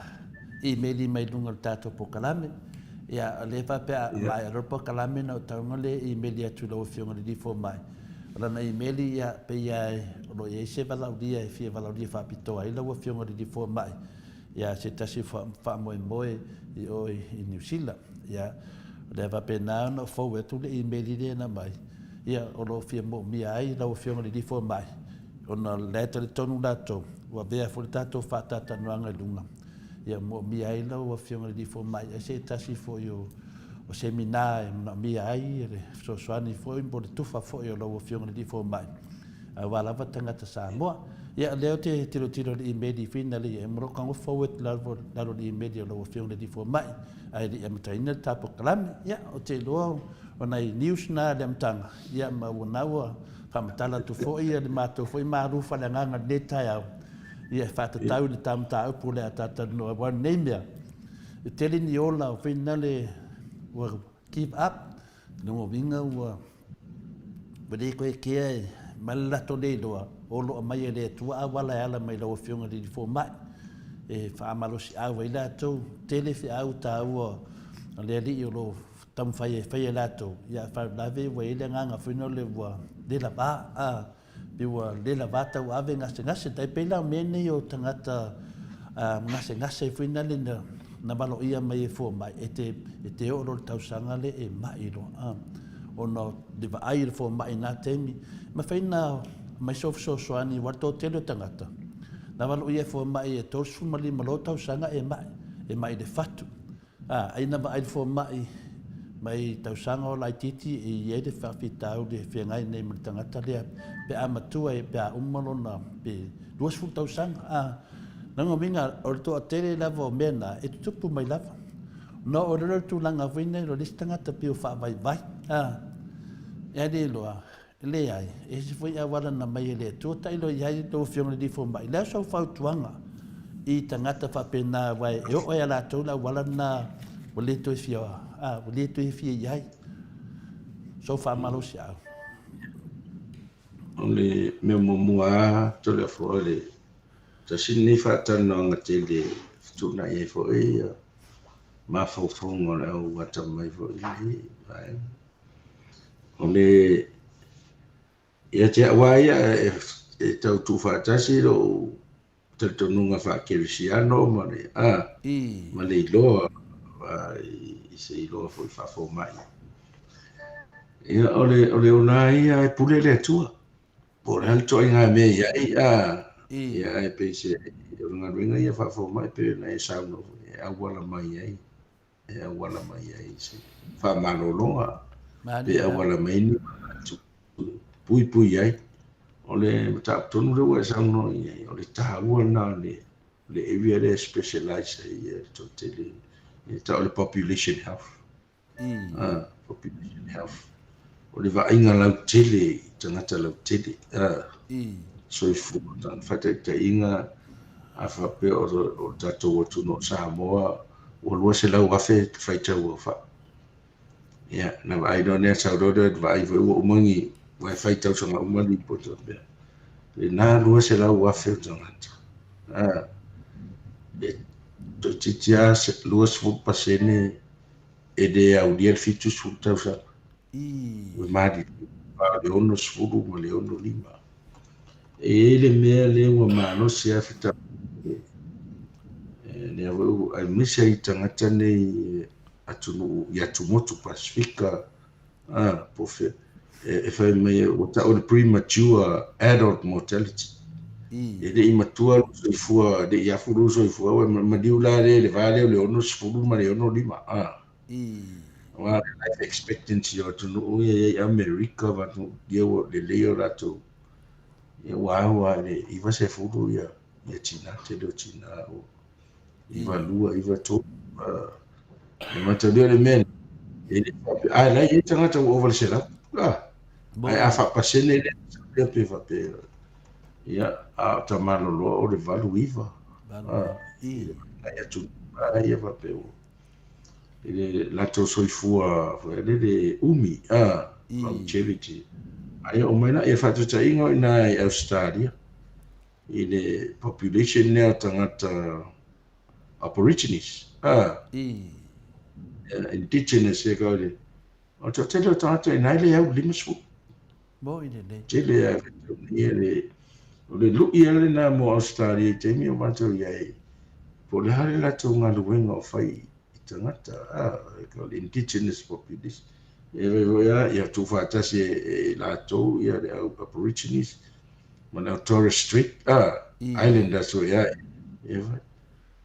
imeli mai luga o le tatou pokalame, ia, o lea e faapea a maea loa le pokalame ona ou tago lea e imeli atu i lau Afioga i le Alii Fomai. O lana imeli, ia, pei lava o lo o i ai se valaaulia e fia valaaulia faapitoa ai lau Afioga i le Alii Fomai, ia, se tasi o faamoemoe i o i Niu Sila. Ia, o le a faapena ona ou forward atu le imeli lea na aumai, ia, o lo o fia moomia ai lau Afioga i le Alii Fomai, ona o la e talitonu latou, ua avea foi le tatou faataatanoaga i luga, ia moomia ai lau Afioga i le Alii Fomai ai se tasi foi o semina e manaomia ai le fesoasoani foi po o le tufa foi o lau Afioga i le Alii Fomai aua lava tagata Samoa. Ia, o lea ou te tilotilo i le imeli finally e mo lou tago forward lalo o le imeli o lau Afioga i le Alii Fomai ae le i amataina le ta polokalame. Ia, ou te iloa o nai news na i le amataga, ia ma ua na ua faamatala atu foi le matou foi malu faaleagaga i lenei taeao, ia e faatatau i le ta mataupu o le a ta talanoa aua o lenei mea, e tele ni ola o finale ua give up, lona uiga ua le toe kea e ma le latou le iloa, o lo o aumai e le Atua auala e ala mai i lau Afioga i le Alii Fomai, e faamalosiau ai latou, tele feau taua a le Alii o lo o taumafai e fai e latou, ia a faalavelave ua i ai le agaga foi lea ua le lava, a, pei ua le lava tauave gasegase. Tai pei la o mea nei o tagata gasegase foi nale na valoia mai e fomai, e te, e te oo loa i le tausaga lea e mai loa, a, ona o le vaai i le fomai i na taimi, e mafai ona aumai sou fesoasoani aua le toatele o tagata, na valoia e fomai e 35 loa tausaga e mai, e mai i le fatu. A, ai na vaai le fomai mai tausaga o laitiiti e i ai le faafitauli e feagai nei ma le tagata lea pe a matua e pe a uma lona pe 20 tausaga. A, lona uiga o le toatele lava o mea na e tutupu mai lava. Ona oo loa lea o le tulaga foi nei o le isi tagata pei o faavaivai. A, e a le iloa, Leai, e ese foi auala na mai e le Atua tailo i ai lau Afioga i le Alii Fomai. Le a sau fautuaga i tagata faapena aua e oo ia latou le auala lena ua le toe fia, a, ua le toe fia i ai. Sou faamalosiau. O le mea muamua lava, Toleafoa, le tasi lenei faatalanoaga tele e fetuunai ai foi mafaufauga o le au atamamai foi i lenei vaega. O le ia te au lava ia e tau tuufaatasi lou talitonuga faakerisiano ma le a ma le iloa i se iloa foi faafomai. Ia o le ona lava ia e pule le Atua. Po o le a le ituaiga mea i ai a ia ae pei se o le galuega ia faafomai pei ona e saunoa foi e auala mai ai. e auala mai ai se faamalologa pe auala mai ni manatu e puipui ai. O le mataupu tonu lea ua e saunoa i ai, o le taua lena o le le area lea e specialize ai le toatele, e tau o le population health. Population health. O le vaaiga lautele i tagata lautele. Soifua, faataitaiga, a faapea o le tatou atunuu o Samoa ua 200,000 le faitau aofai. Ia, na vaai loa lea, sau loa lea, vaai foi ua uma ni, ua e fai tausaga uma lipoti faapea. Lena 200,000 o tagata. A, e toeitiiti lava 20% e le aulia le 70 tausaga. Ua maliliu le 60 ma le 65. E i ai le mea lea ua malosi lava fetaui, lea foi ua, aemaise ai tagata nei atunuu i atumotu Pasefika, a, po o fea, e fai mai ua tau le premature adult mortality. E le i matua lou soifua, e le i afu lou soifua, ua maliu la lea i le va lea o le 60 ma le 65, a. Aua le life expectancy o atunuu ia e i ai Amerika ma atunuu ia ua lelei o latou ia ua au lava i le 90 ia ia tina, tele o tina ua 92, 93. E mataulia le mea e le faapea, a la e i ai tagata ua ova i le 100. Ae a faapasene lea, lea pe faapea, ia, a o tamaloloa o le 89. Ai atunuu ia faapea ua i le latou soifua foi lele umi, a, longevity. Ae oo mai la, ia faataitaiga o i ina i Ausetalia, i le population lea o tagata Aborigines, a, indigenous e kau le, o le toatele o tagata i ina e le au i le 50. Moni lelei. Tele lava faitaulia le, o le lui lava lena mo Ausetalia i taimi o matou i ai, po o le a le latou galuega o fai i tagata, a, o le indigenous population. E fai foi lava, ia tuufaatasi e latou ia le au Aborigines ma le au Torres Strait Islanders foi lava. E fai.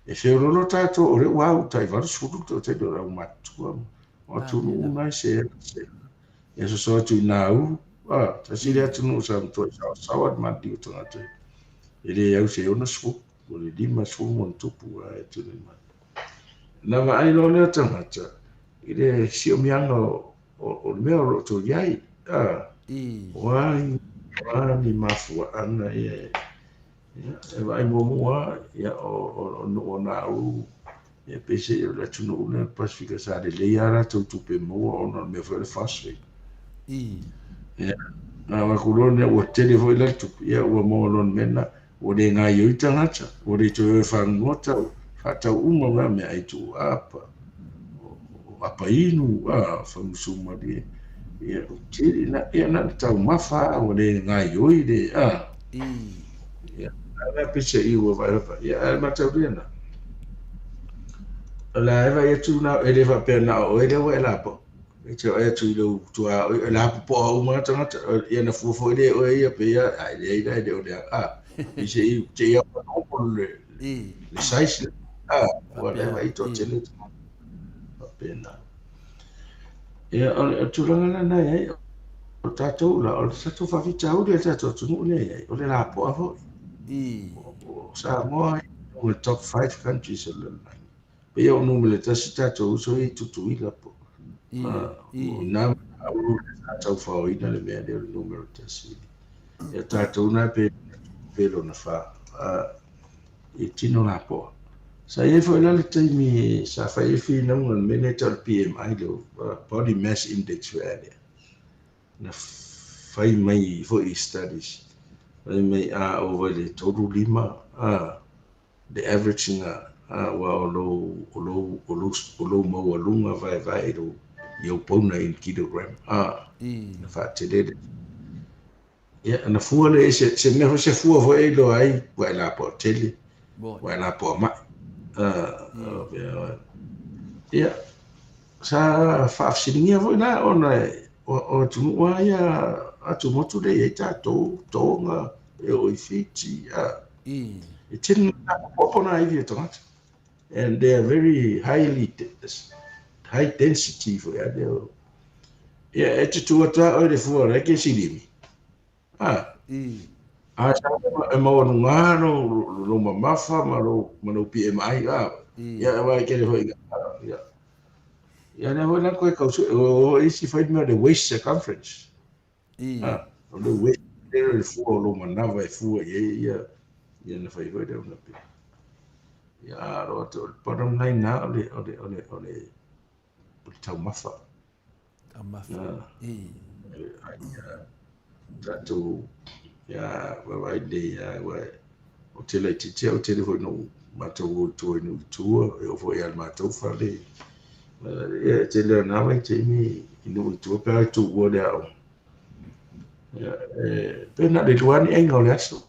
E feoloolo tatou, o lea ua au tai 80 tausaga o le aumatutua ma atunuu uma e se e soso atu i Nauru, a, tasi le atunuu sa matuai saosaoa le maliliu o tagata e le au se 60, o le 50 ma ona tupu a e tuli mai. Na vaai loa lea tagata i le siomiaga o le mea o lo o tou i ai, a, o a ni mafuaaga ia e Ia, e vaai muamua lava, ia, o nuu o Nauru, ia, peiseai o le atunuu lea o le Pasefika sa lelei lava latou tupe maua ona o le mea foi o le phosphate. Ia, na avatu loa lea, ua tele foi la le tupe, ia, ua maua loa le mea lena, ua le gaoioi tagata, ua le toe o e fagunoa tau, faatau uma mai meaai tuuapa, o apa inu, a, fagusu malie. Ia, ua tele, na, ia, na o le taumafa lava, ua le gaoioi le, a. Ia, a la peiseai ua vaai atu, ia, ae mataulia na. O la e vaai atu na, e le faapea na o oe lea ua e lapoa. E te vaai atu i lou tuaoi, o le a popoa uma lava tagata, ia na fua foi lea e oe ia, pei lava, a e leai la, e le o le a, peiseai te i ua normal le, le size lea. A, ua la e vaai toatele tagata. Faapena. Ia, o le tulaga lena e i ai, o tatou la, o le tatou faafitauli a le tatou atunuu lea e i ai, o le lapoa foi. O Samoa o le top 5 countries o le lalolagi. Pei o numera tasi tatou uso ia i Tutuila po. O ina ulu sa taufaoina le mea lea o le numera tasi. Ia tatou na pe pe lona fa. E tino lapoa. Sa i ai foi la le taimi sa fai ai finauga i le mea lea e tau o le BMI, le Body Mass Index foi a lea. Na fai mai foi i studies, fai mai a ova i le 35 a, le average na, a, aua o lou, o lou, o lou, o lou maualuga vaevae i lou, i ou pauna in kilogram, a, na faatele le Ia, ona fua lea i se, se mea foi, se fua foi e iloa ai ua e lapoa tele, ua e lapoa mai. Ia, sa faafesiligia foi la ona o atunuu lava ia atumotu lea e i ai tatou, Tonga, e oo i Fiti, e tele nā popo nā iwi o tagata. And they are very highly, high density foi a lea. Ia, e te tū atu a oe le fua o ke silimi. A, a sa e maualuga lou, lou mamafa ma lou, ma lou BMI, a, ia, e wai kere hoi, ia. Ia, lea foi la koe kau sue, o isi fai mea o le waist circumference. A, o le waist, le fua o lou manava e fua i ai, ia, ia na fai foi lea ona pe. Ia, a, ro atu, o le bottom line na, o le, o le, o le, o le, o le taumafa. Taumafa. Tatou ia vaavaai lelei lava aua ou te laitiiti lava, ua tele foi ina ou matou o i tua i nuu i tua, e oo foi lava i le matou fale. Ia e tele lava na vaitaimi i nuu i tua pe a e tuua le aoga. Ia, e pei na o le lua lava ni aiga o le aso.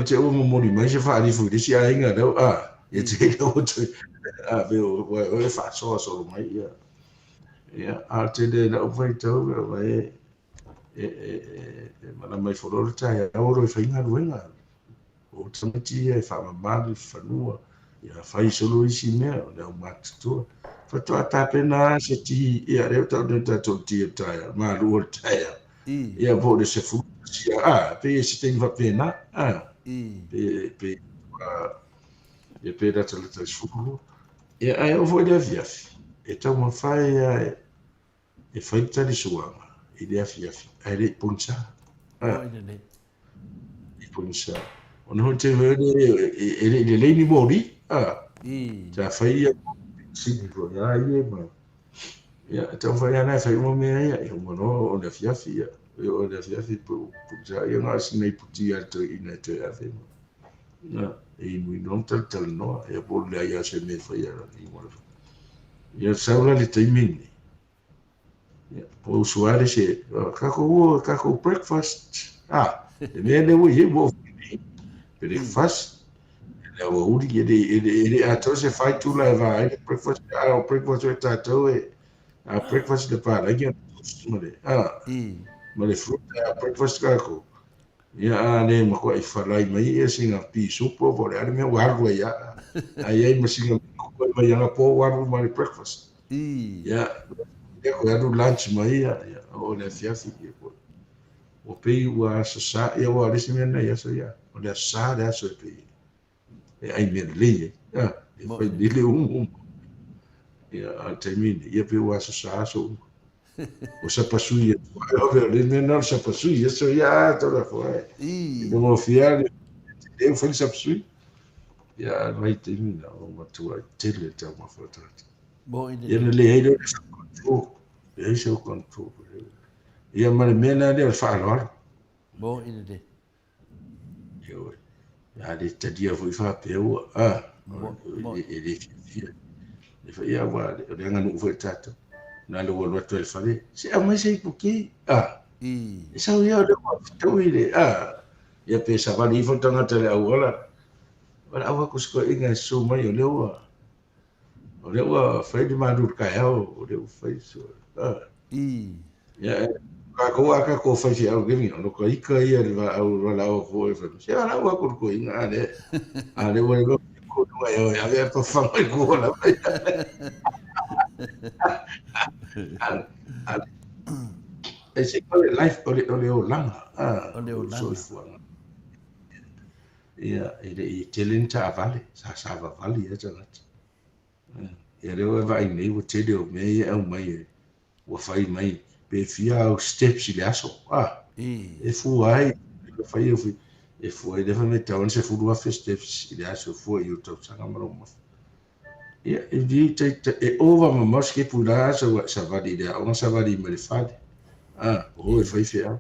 Te ua momoli mai se faalifu i le isi aiga lea, a, ia te lea ua toe, a, pe ua e faasoa solo mai, ia. Ia, a o tele lau faitau, e, e, e, e malama ifo loa le taeao o lo e faigaluega. O tamaiti ia e faamama le fanua, ia fai solo isi mea, o le aumatutua. Faatoa tapena lava se ti, ia lea ua tau nei o le tatou ti o le taeao, malu o le taeao. Ia po o le 11, a, pei e se taimi faapena, a, pe, pe, ia pe latalata i le 12. Ia ae oo foi i le afiafi, e taumafai lava e, e fai le talisuaga i le afiafi, ae le i pogisa. A, i pogisa. Ona foi te foi le, e le i lelei ni moli, a, sa fai ia sini foi a ia ma, ia, e taumafai lava la e fai uma mea ia, ia uma loa o le afiafi, ia, e oo i le afiafi, pogisa, ia na o sina iputi lava a le toeaina e toe ave ma, ia, e inuinu ma talatalanoa, ia po o le leai lava o se mea e faia. Ia sau la le taimi lenei. Ua usu lava le isi, Tatou ua tatou breakfast. A, le mea lea ua i ai ua ova nei, breakfast, i le aoauli, e le, e le, e le atoa se fa itula e va ai le breakfast, a o breakfast o tatou e, a breakfast le palagi o le toast ma le, a, ma le fruit, a breakfast tatou. Ia, a le matuai falai mai ia sina pisupo po o le a le mea ua alu ai lava. A i ai ma sina mea mai anapo ua alu ma le breakfast. Ia, ia koe alu lunch ma ia, ia, oo i le afiafi. Ia, ua pei ua aso sa, ia aua o le isi mea lena i aso ia, o le aso sa le aso e pei e ai mea lelei ai. A, e fai lelei le umu. Ia, a o le taimi lenei, ia pei ua aso sa aso uma. O sapasui e ai ove o le mea na o le sapasui e so ia a tau fo ai. I le ngofia le te leu fai sapasui. Ia a mai te mi na o matua i tele tau mafua tata. Ia na le hei le self control. Le hei self control. Ia ma le mea na lea o le faaaloalo. Mo i le. Ioe. A le talia foi faapea ua, a, e le fiafia. E fai, ia, aua o le aganuu foi a tatou. Na le ua alu atu ai i le fale, se aumai se ipuki, a. E sau ia o lea ua fetaui le, a. Ia pe savali ifo le tagata i le auala, valaau atu si toeaina e susu mai o lea ua, O lea ua fai le malu i le taeao, o lea ua fai so, a. Ia, e, kākou a kākou faifeau kemi, o ka ika ia le vaau, valaau atu oe fai, se valaau atu le toeaina, a le, a le ua iloa ko lunga e oe, ave a pafaga i kua lava ia. A, e se o le life, o le, o le olaga, a, o le olaga. Soifuaga. Ia, e le i tele ni taavale, sa savavali lava tagata. Ia lea ua e vaai nei ua tele o mea ia e aumai e, ua fai mai pe fia au steps i le aso, a, e fua ai, e fai au e fua ai, lea fai mai e tatau ona 10,000 steps i le aso e fua i ou tausaga ma lou mafa. Ia, e le e ova mamao sikepu i la aso ua e savali i le aoga savali mai le fale, a, o e fai feau.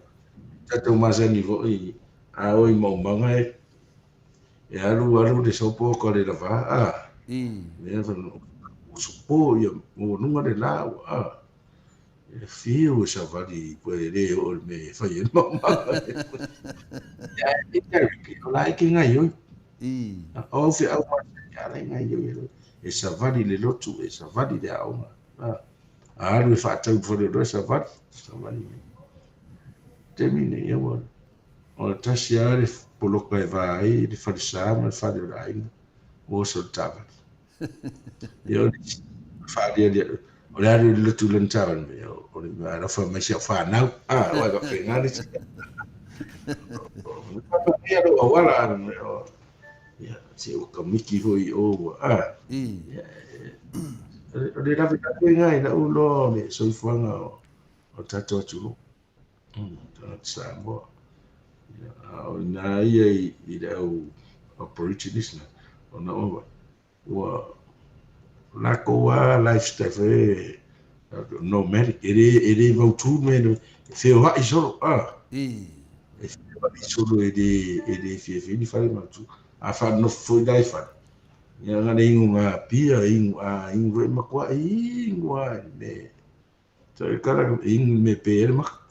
Tatou masani foi a o i maumaga e e alu alu le sopo ka le lava a mea fa sopo ia maualuga le la a e fiu e savali koe le o le mea e fai ai le maumaga ia e te o la e ke gaioi o au feau masani a la e gaioi e savali le lotu e savali le aoga a A alu e faatau i le faleoloa e savali, savali mai. Taimi nei, ia ua, o le tasi lava le poloka e va ai le falesa ma le fale o le aiga, ua oso i le taavale. Ia o le isi, faaliali, o le alu i le lotu i lana taavale, mai, o le mea alofa mai si au fanau. Ah, aua e faapena le isi. Ia lou auala, ia, se ua kamiki foi i o ua, ah. Ia, o le lavelave lena i lau iloa o le soifuaga o le tatou atunuu, tagata Samoa. Ia, a o ina ia i le au Aborigines na, ona ua, ua lakou lava lifestyle foi e nomadic, e le, e le mautu le mea, e feoai solo, ah. E feoai solo e le, e le fiafia ni fale mautu. A faanofo foi la i fale, Ia na le inu ngā pia, inu, a inu foi matua inu a i me so e kala inu me pe ele maka.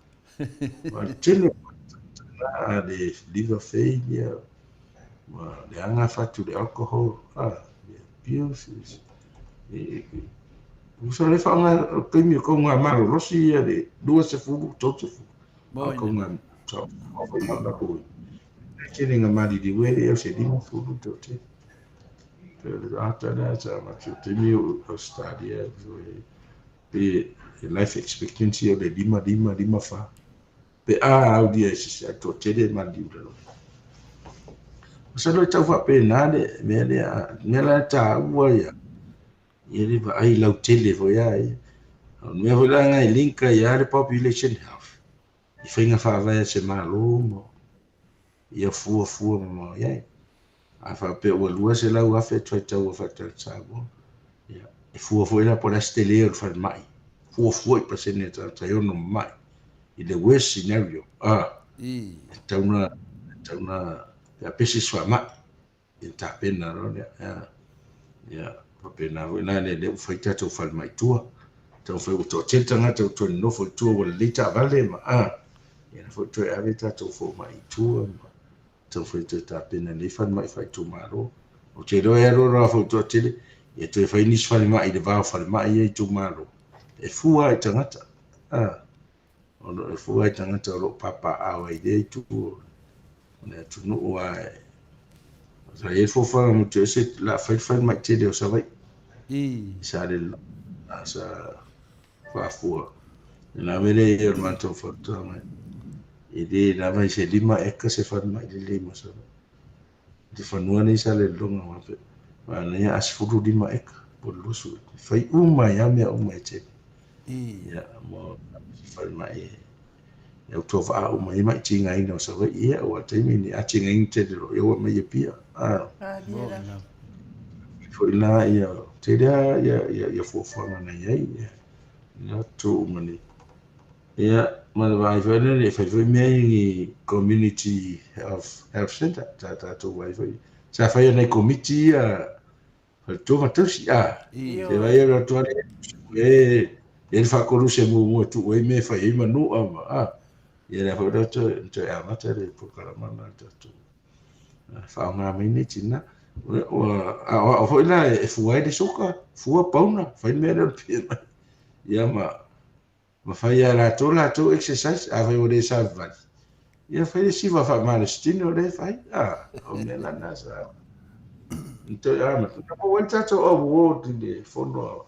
Ma le tele a le liver failure, ma le anga fatu le alcohol, a le abuse. E, usa le whaanga taimi o kau ngā malolosi ia le 20, 30. A kau ngā, sa, o whai ko. Tele ngā mariri were o se 50 tau te. Ata lea sa avatu taimi o Australia pe life expectancy o le 5 5 5 4 pe a aulia e se isi toatele e maliliu i lalo. Masalo e tau faapena le mea lea, mea la e taua ia, ia le vaai lautele foi a ia. O le mea foi la e link ai lava le population health i faiga faavae a se Malo ma ia fuafua mamao i ai. A faapea ua 200,000 faitaua faatali Samoa, ia, e fua foi la po o le a se tele o le falemai, fuafua i pasene a tagata e ono mamai, i le worst scenario, a, e tatau ona, e tatau ona, pe a pese se faamai, ia ona tapena loa lea, ia, ia, faapena foi la lea ua fai tatou falemai tua. Taumafai ua toatele tagata ua toe nonofo i tua ua lelei taavale ma a, ia na foi toe ave tatou fomai i tua ma taumafai e toe tapena lelei falemai faaitumalo. Ou te iloa e alu alu lava foi toatele, ia toe fai nisi falemai i le va o falemai ia itumalo, e fua lava i tagata. A, o lo o fua i tagata o lo o papaaao ai i lea itu o le atunuu aua sa i ai le fuafuaga mo Tuese o le a fai le falemai tele o Savaii i Salelologa a sa faafua ona ave lea i ai o le matou fautuaga e le lava i se 5 eka se falemai lelei mo Savaii. I le fanua nei Salelologa faapea manaia a 15 eka po o le 20 eka e fai uma ai lava mea uma e tele. Ia mo se falemai e autovaa uma ai mai tigaina o Savaii ia aua o le taimi lenei a tigaina tele loa ia ua aumai i Apia. A foi la ia tele lava ia fuafuaga na i ai ia na tuu uma nei. Ia, ma le vaai foi lele, e fai foi mea ia ni community health, health center, sa tatou vaai foi. Sa fai e nai komiti ia faletua ma tausi, a, se vaai alu atu lava e, e le faakoluse muamua e tuu ai mea e fai ai manua ma, a, ia lea foi la toe, toe amata le polokalama lena a tatou. Faaaoga mai nei tina. Ua, a o au foi la e fua ai le suka, fua pauna, fai le mea lea o le PMI. Ia ma, Ma fai lava e latou latou exercise, afai ua le savavali, ia fai le siva faamalositino lea e fai. A, o mea la na sa toe amata. Na maua ai le tatou award i le fono a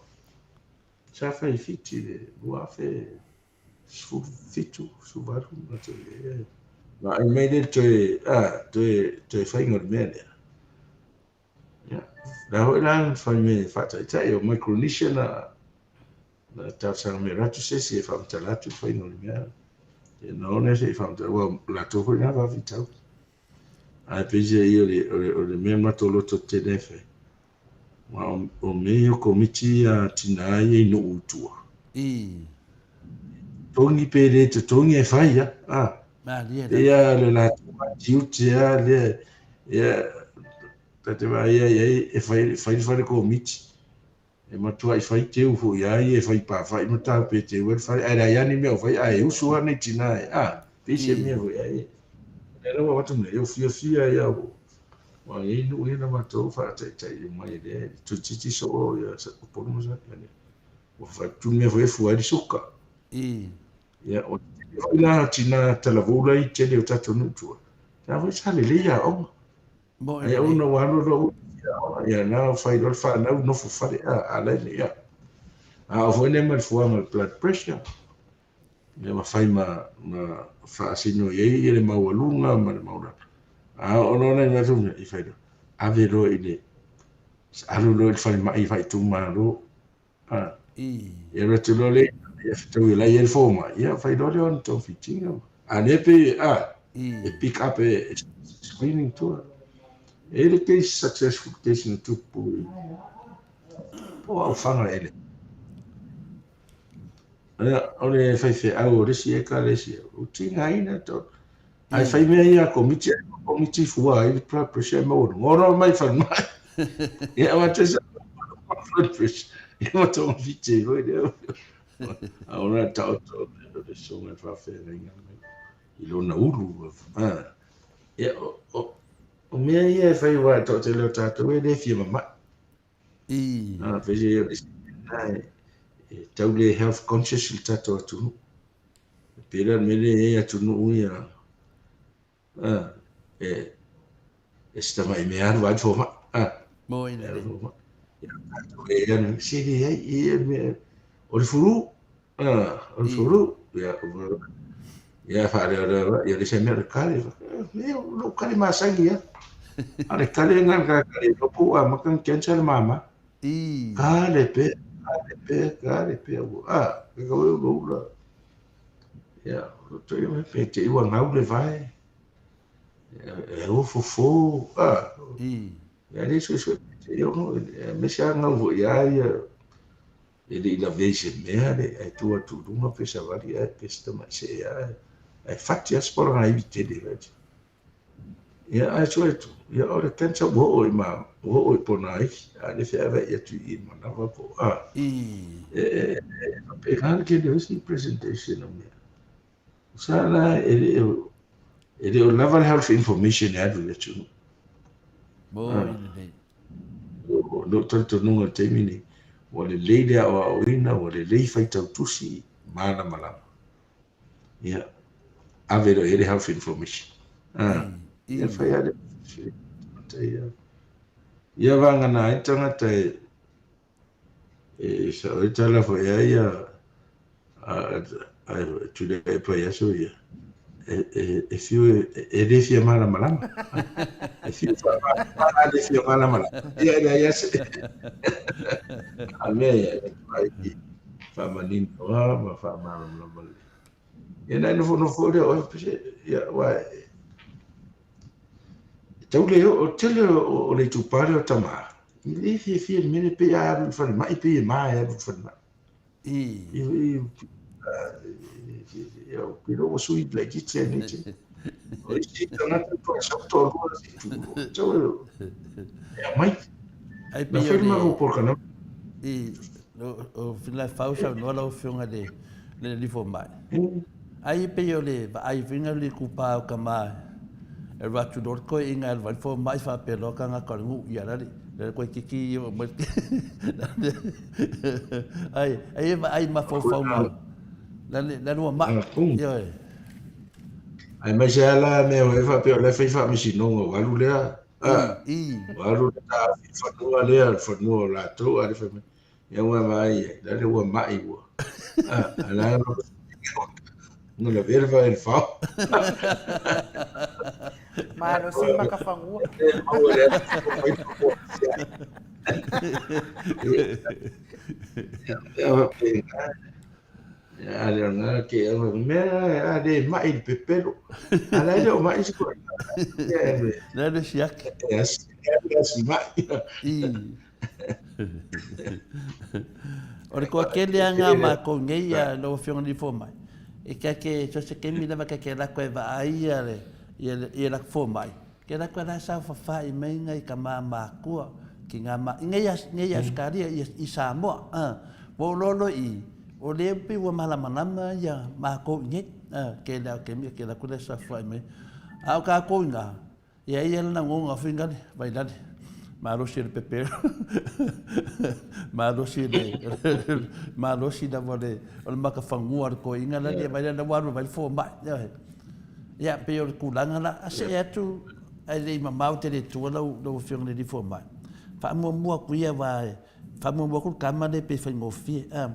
sa fai i Fiti i le 2017, 18 na toe i ai. Vaai mai lea i le toe, a, toe, toe faiga o le mea lea. Ia, la foi la na fai mea e faataitai o Micronesia na Na talosaga mai atu se isi e faamatala atu le faiga o le mea. Ia na ona se i faamatala, aua o latou foi na faafitauli. Ae peiseai ia o le, o le, o le mea matou loto tetele e fai, aua o, o mea ia o komiti ia a tinā ia i nuu i tua. Totogi pe le totogi e fai lava. A. Malie Pei lava o le latou tiute lava lea, ia, ta te vaai lava i ai e fai, fai le fale komiti. E matuai fai teu foi a ia e fai pafa'i ma tape teu ai le fale, ae leai lava ni mea o fai, ae usu lava nei tinā e, a, pei se mea foi ae lea la ua avatu nei, ua fiafia ai lava ua ua i ai nuu ia na matou faataitai uma ai lea toeitiiti soo ia Upolu ma Savaii, ua fai mea foi e fua ai le suka. Ia, ua tele foi la tinā talavou la i tele o tatou nuu i tua, sa foi sa lelei aoga. Ai au na ua alu loa ia na fai loa le fanau nofo fale a a la ia. A o foi nei ma le fuaga o le blood pressure. Ia ma fai ma ma faasino i ai ia le maualuga ma le maualalo. A oo loa la i matou mea i fai loa ave loa i le alu loa i le falemai faaitumalo. A ia alu atu loa lea ia fetaui la i ai le fomai ia fai loa lea ona togafitiga. A lea pei a e pick up e screening tua. E i ai le case successful case na tupu i po o Aufaga ele. Ia, o le faifeau o le isi ekalesia, ua tigaina to. Ae fai mea ia a komiti, ai komiti fua ai le blood pressure e maualuga. O loa mai falemai. Ia, aua te sa blood pressure. Ia ma togafiti ai foi lea. A o la taoto o le susuga i le faafeagaiga mai i lona ulu. Ia, o mea ia e fai aua e toatele o tatou e le fia mamai. A peiseai o le isi mea lena e tau le health conscious le tatou atunuu. E pei la o le mea lea e i ai atunuu ia e e si tamai mea alu ai le fomai. Moi lelei. Ia tatou e alu se leai e le mea o le fulu. O le fulu. Ia ia faaleoleo ia le isi mea o le kale. E o lou kale masani lava. A o le kale lena na kale iloa po ua amata ona cancer le mama. Kale pea, kale pea, kale pea ua a, ka ua ula. Ia, o to ia pe te i ua gau le vae. E o fofo, a. Ia le suesue te i ono, aemaise lava gau foi ia ia e le i lavea i se mea le ae tu atu i luga pe savali ae pe se tamai see ae ae fati lava se palagaivi tele vati. Ia ae sue atu, ia o le cancer ua oo i ma ua oo i ponaivi, a le feaveai atu i i manawa po a. E Faapena le tele o isi presentation o mea. Sa la e le o e le o lava le health information e alu i le atunuu. Mo i lelei. O lou talitonuga i le taimi lenei, ua lelei le aoaoina, ua lelei faitau tusi malamalama. Ia, ave loa i ai le health information. Ah, ia fai lava le tagata ia. Ia vagana ai tagata e e sao ai tala foi ai ia a Tuilaepa i aso ia e fiu e le fia malamalama. E fiu faamalamalama a le fia malamalama. Ia e leai lava se a mea ia e matua faamanino lava ma faamalamalama lelei. Ia na e nofonofo foi lea o oe pese ia aua e tau le oo tele o le itupa lea o tama i le fiafia i le mea lea pei a alu i le falemai pei e ma e alu i le falemai. I. I ia o ua sui laitiiti ai nei taimi. O isi tagata ua sau toalua se itu. Tau e aumai. Ai Na pei o fai le le matou polokalame. I o Finlay Fau saunoa lau Afioga i le Alii Fomai. Ai e pei o le vaai foi na le itupa o tama e alu atu loa le toeaina e alu ai le fomai faapea loa tagata o le nuu ia la le toeitiiti ia oo mai ai ai e vaai mafaufau ma la le la lua mai ioe. Aemaise lava la mea e faapea o la e fai faamasinoga ua alu lea ua alu le taofi i le fanua lea, le fanua o latou, a le fai mai, ia ua vaai i ai, lale ua mai ua. A la na lavea le vae i le fao. Malosi makafanua. Ia faapena. A le ona ke au mea a le mai le pepelo. A la e le o mai se koe. Le le siaki. E asi mai. O le toatele lava lena o matou nei lau Afioga i le Fomai, e take so se taimi lava ta te alu atu e vaai ia latou fomai, te alu atu la e saofafai mai nai tama matua ki nga ma i nei nei Ausetalia i Samoa ua ou loa loa i o lea pei ua malamalama ia matou i nei tele lava o taimi e te alu atu la e saofafai mai. A o tatou i ina, Ia ia lana goga fingale vailale malosi le pepelo malosi le malosi lava le o le makafanua le toeaina la ia vailale ua alu vai fomai ia pei o le tulaga la a see atu ae le i mamao tele i tua lau lau afioga i le alii fomai faamuamua atu ia aua faamuamua atu le tama lea pei faigofie a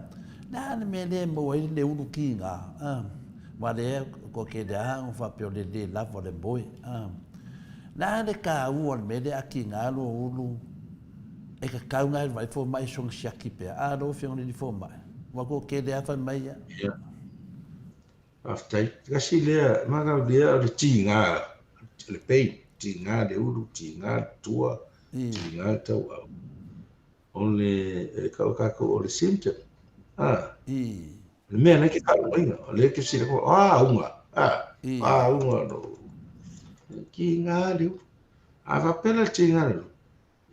le a le mea lea e maua ai le ulu kiga a Aua lea ua tele lava ona faapea o le le lava o le moe. O le a le taua o le mea lea a tiga lou ulu e tatau ona e vaai fomai e soona siaki pea? A lau Afioga i le alii fomai, aua ua tele lava fai mai ia. Ia, faafetai. Tasi lea, mataulia o le tiga, o le pain, tiga le ulu, tiga le tua, tiga le tauau. O le, e tau tatou o le symptom. A. Le mea nei ke faalogoina, o lea ke fesili atu, o a auga, a, o a auga o lou, ki ngā liu. A faapea la le tiga le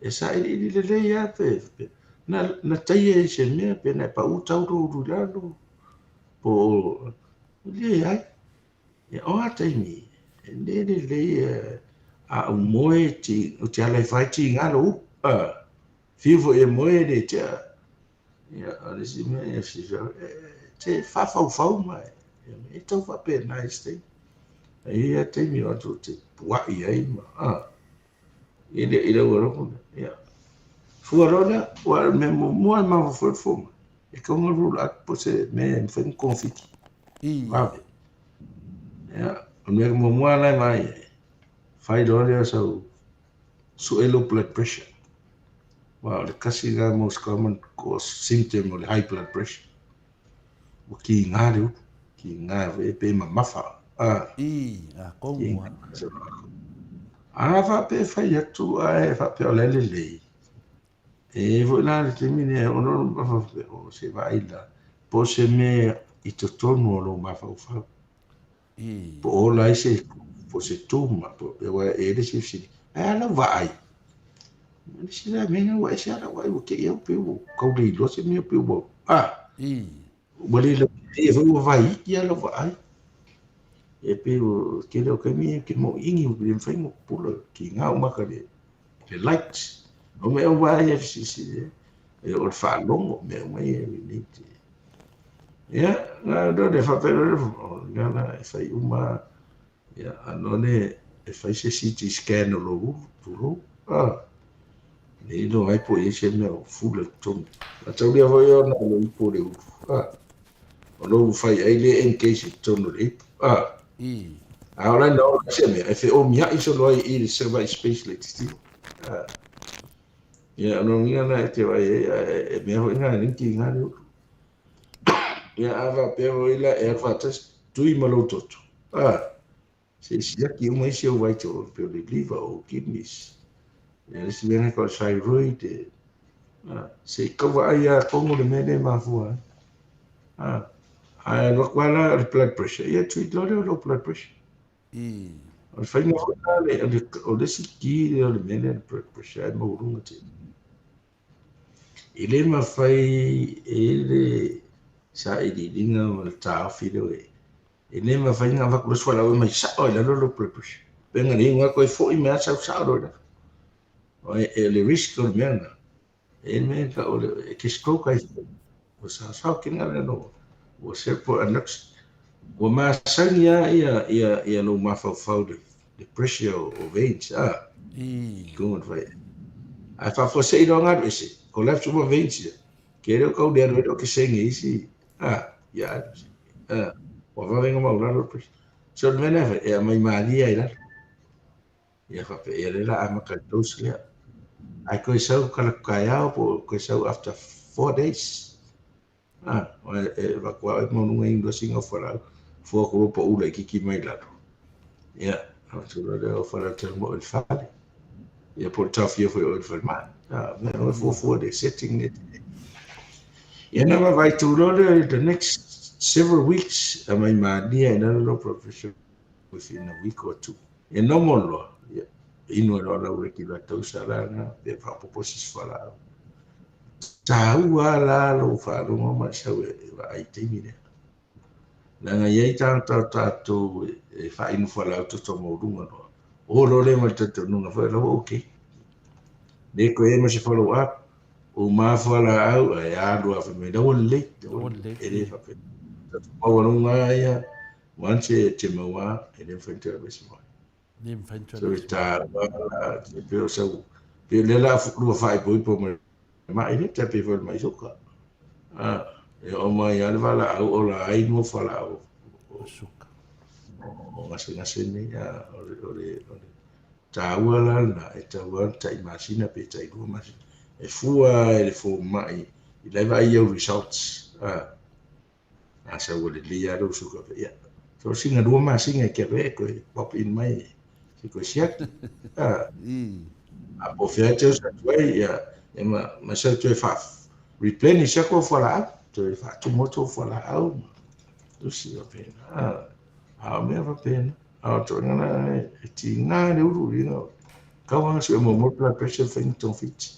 e sailiili lelei lava pe, pe na, na taia i se mea pe na e pau tau lou ulu i lalo, po o, leai. Ia, o a taimi, e le lelei a ou moe, ti, ou te ala e fai tiga lou ulu, a, fiu foi e moe e le tea. Ia, o le isi mea ia silafia, e te whawhauwhau mai. Ia, e tau whapena i se taimi. E i ai taimi o atu te puai ai ma, a, i le, i lau alofa, ia. Fua loa lea, ua mea muamua e mafaufau i le fua mai. E kau ngā rula atu po se mea e mawhai ngā kongawhiti. Vave. Ia, o mea muamua la e mai ai. Whai loa lea sau sue lou blood pressure. Aua o le tasi lena most common cause symptom o le high blood pressure. Ua kiga le ulu, kiga foi e pei e mamafa. I, a komu a. A faapea e fai atu ae faapea o la e lelei, e i ai foi la le taimi lea e ono faapea, o se vaai la, po o se mea i totonu o lou mafaufau. Po o ola ai se, po o se tuma, po, aua e i ai le isi fesili, ae a lau vaai? O le isi la mea, ua ese lava lau vaai, ua te i au pei ua tau le iloa se mea, pei ua, a, Ua le lautele foi ua vaai iki lava lau vaai. E pei o le tele o taimi ou te moiigi ou te le mafai ona pupula, tiga ou maka i le light. O mea uma lava ia e fesilisili ai. E o le faalogo, mea uma ia e relate. Ia, na le faapea loa lea, o lea la e fai uma lava. Ia, ano le e fai se CT scan o lou ulu, tulou. Ah, ne i iloa ai po o i ai se mea o fula i totonu. A taulia foi ona o le ipu o le ulu. Ah, o lou fai ai le encase i totonu o le ipu. Ah, a o la ina ola se mea, e feomiai solo ai i le Savaii Space laitiiti. Ah, ia, o lona uiga lena e te vaai ai, a e mea foi lena e linki i le ulu. Ia, a faapea foi la e alu faatasi, tui ma lou toto. A, se i siaki uma isi ou vital, pei o le liver, o kidneys. Ia, le isi mea lena o le thyroid. A, se i tau vaai lava atonu le mea lea e mafua ai. A, ae alu atu lava la o le blood pressure, ia treat loa lea o lou blood pressure. O le faiga foi la, o le isi ki lea o le mea lea o le blood pressure ae maualuga tele. E le mafai e le sailiiliga ma le taofi lea ua i ai, e le mafai ona avatu loa se fualaau e aumai sao ai i lalo lou blood pressure. Pe na le iu atu ai foi mai lava sau sao loa i lalo. O le risk o le mea lena, e i ai le mea e tau o le, e te stroke ai foi. Ua saosaoa tele lava lou, ua cerebral anoxia. Ua masani lava ia, ia, ia lou mafaufau i le pressure o veins, a. I luga o le fai. Ae faafuasei loa ona alu ese, collapse uma veins ia. Ke leo kau le alu ai le okesene i isi, a, ia alu. A, ua vave ona maualalo le pressure. So o le mea lea e fai, e aumai malie lava i lalo. Ia faapea, ia lea la amata le dose lea. Ae toe sau kalapu taeao po o toe sau after 4 days. A, e avatu lava oe maualuga i inu sina fualaau, fua atu loa pau laitiiti mai lalo. Ia, avatu loa lea o fualaau talanoa i le fale. Ia po o le taofia foi o oe i le falemai. A, mea o fuafua le setting le. Ia na vaavaai tu loa lea the next several weeks, aumai malie i lalo lou blood pressure within a week or two. E normal loa, ia, inu ai loa lau regular dose a la na, pe faaopoopo se isi fualaau. Taua lava la lou faalogo ma le sau e vaai i le taimi lea. Leaga e i ai tagata o tatou e faainu fualaau toto maualuga loa, o loa lea ma le talitonuga foi o la ua okay. Le toe i ai ma se follow up, uma fualaau ae alu lava fai mai la ua lelei, la ua lelei. E le faapena. Tatou maualuga lava ia, once e te maua, e le mafai ona toe alu ese mai. Le mafai ona toe alu ese mai. So e taua la, pei o sau, pei o lea la lua faaipoipo ma le mai lea, tai pei foi o le mai suka. A, e oo mai lava le valaau ola ai lua fualaau o suka. O gasegase nei, a, o le, o le, o le taua la lena, e tatau lava ona tai masina pe tai 2 masina. E fua lava e le fomai i la e vaai i au results. A, A sau ua lelei lava lou suka pe ia. So sina 2 masina e te alu ai e toe pop in mai se toe siaki. A, a po o fea e te oso atu ai, ia, ia ma, ma sau toe faa replenish atu au fualaau, toe faatumu atu au fualaau ma tusi faapena. A, a o mea faapena. A o toega la e tiga le ulu, you know. Kau lava sue muamua blood pressure fai ni togafiti.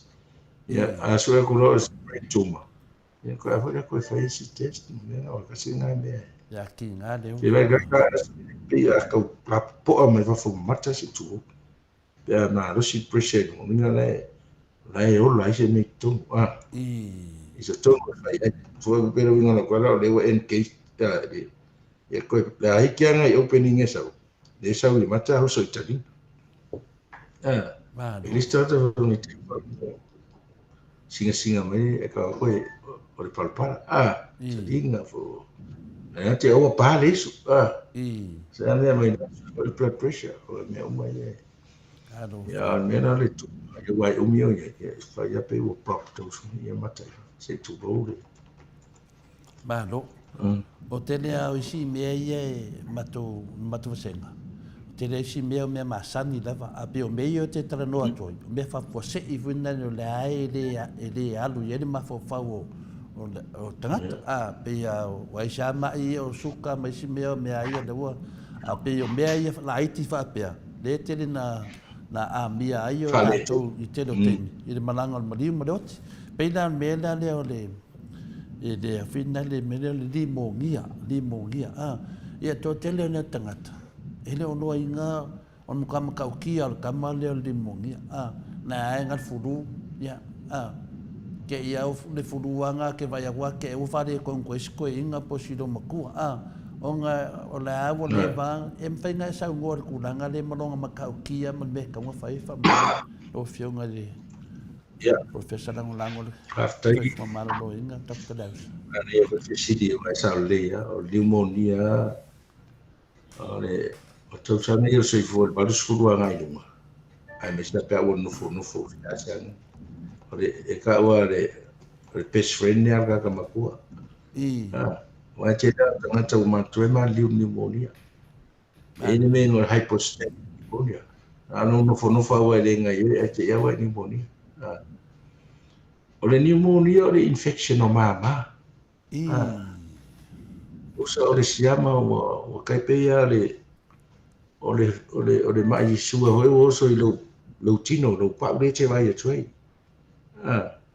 Ia, a sue atu loa o se brain tumor, Ia koe a foi la koe fai isi test ma mea o kasi ngā mea. Ia ki ngā leo. Te lai ka pei a kau la poa mai fafo mata se tu. Pe a nā rosi pressure no ninga le la e ola ai se mea i tonu. A. I. I sa tonu e fai ai. Fua pe pera winga la koe la o lewa NK. Ia koe le a hiki anga i opening e sau. Le sau i mata hoso i talina. A. E lista ata ni te singasinga mai e ka koe o le palapala. A. Salinga fo. E te aua pa le isu. A. Se ane mai o le blood pressure o le mea uma ia. Ia o le mea la le tu. Ia wai umi o ia. Ia whai a pe ua prop tau ia mata. Se tu le. Malo. O tele a o isi mea ia e matou, matou vasega, o tele a isi mea o mea masani lava, a pei o mea ia ou te talanoa atu ai, o mea faafuasei foi na o lea e le, e le alu i ai le mafaufau o, o, o tagata. A, pei a, o ai se a mai ia o suka ma isi mea o mea ia lea ua, a pei o mea ia laiti faapea, lea e tele na, na amia ai o tatou i tele o taimi, i le malaga o le maliu ma le oti. Pei la o le mea la lea o le. E le awhina le mea lea o le limogia, limogia, a. Ia, toatele o nai tagata, e le o loa i ngā, o le matua matautia o le tama lea o le limogia, a. Na ae nga le fulu, ia, a. Ke ia o le fulu a nga ke vai atu a ke ua faaletonu koe isi toeaina po o si loomatua, a. Ona o le a ua leva, e mafai ona e saunoa i le tulaga lea ma lona matautia ma le mea e tatau ona fai, faamolemole lau Afioga i le Professor Lagolago le Soifua Maloloina, Doctor Leausa. Manaia foi le fesili aua e sao lelei lava, o le pneumonia lava o le tausaga ia o le soifua i le 80 agai i luga, aemaise lava pe a ua nofonofo feaseaga. O le, e taua le, o le best friend lea a le tagata matua. Aua e tele lava tagata ua matutua e maliliu i le pneumonia. E i ai le mea e igoa o le hypostatic pneumonia. Na ona ou nofonofo lava e le gaoioi ae te i lava ua e pneumonia. O le pneumonia o le infection o mama. Tusa o le siama ua tai pei lava le o le o le o le mai sua foi ua oso i lou lou tino, lou pau lea e te vaai atu ai.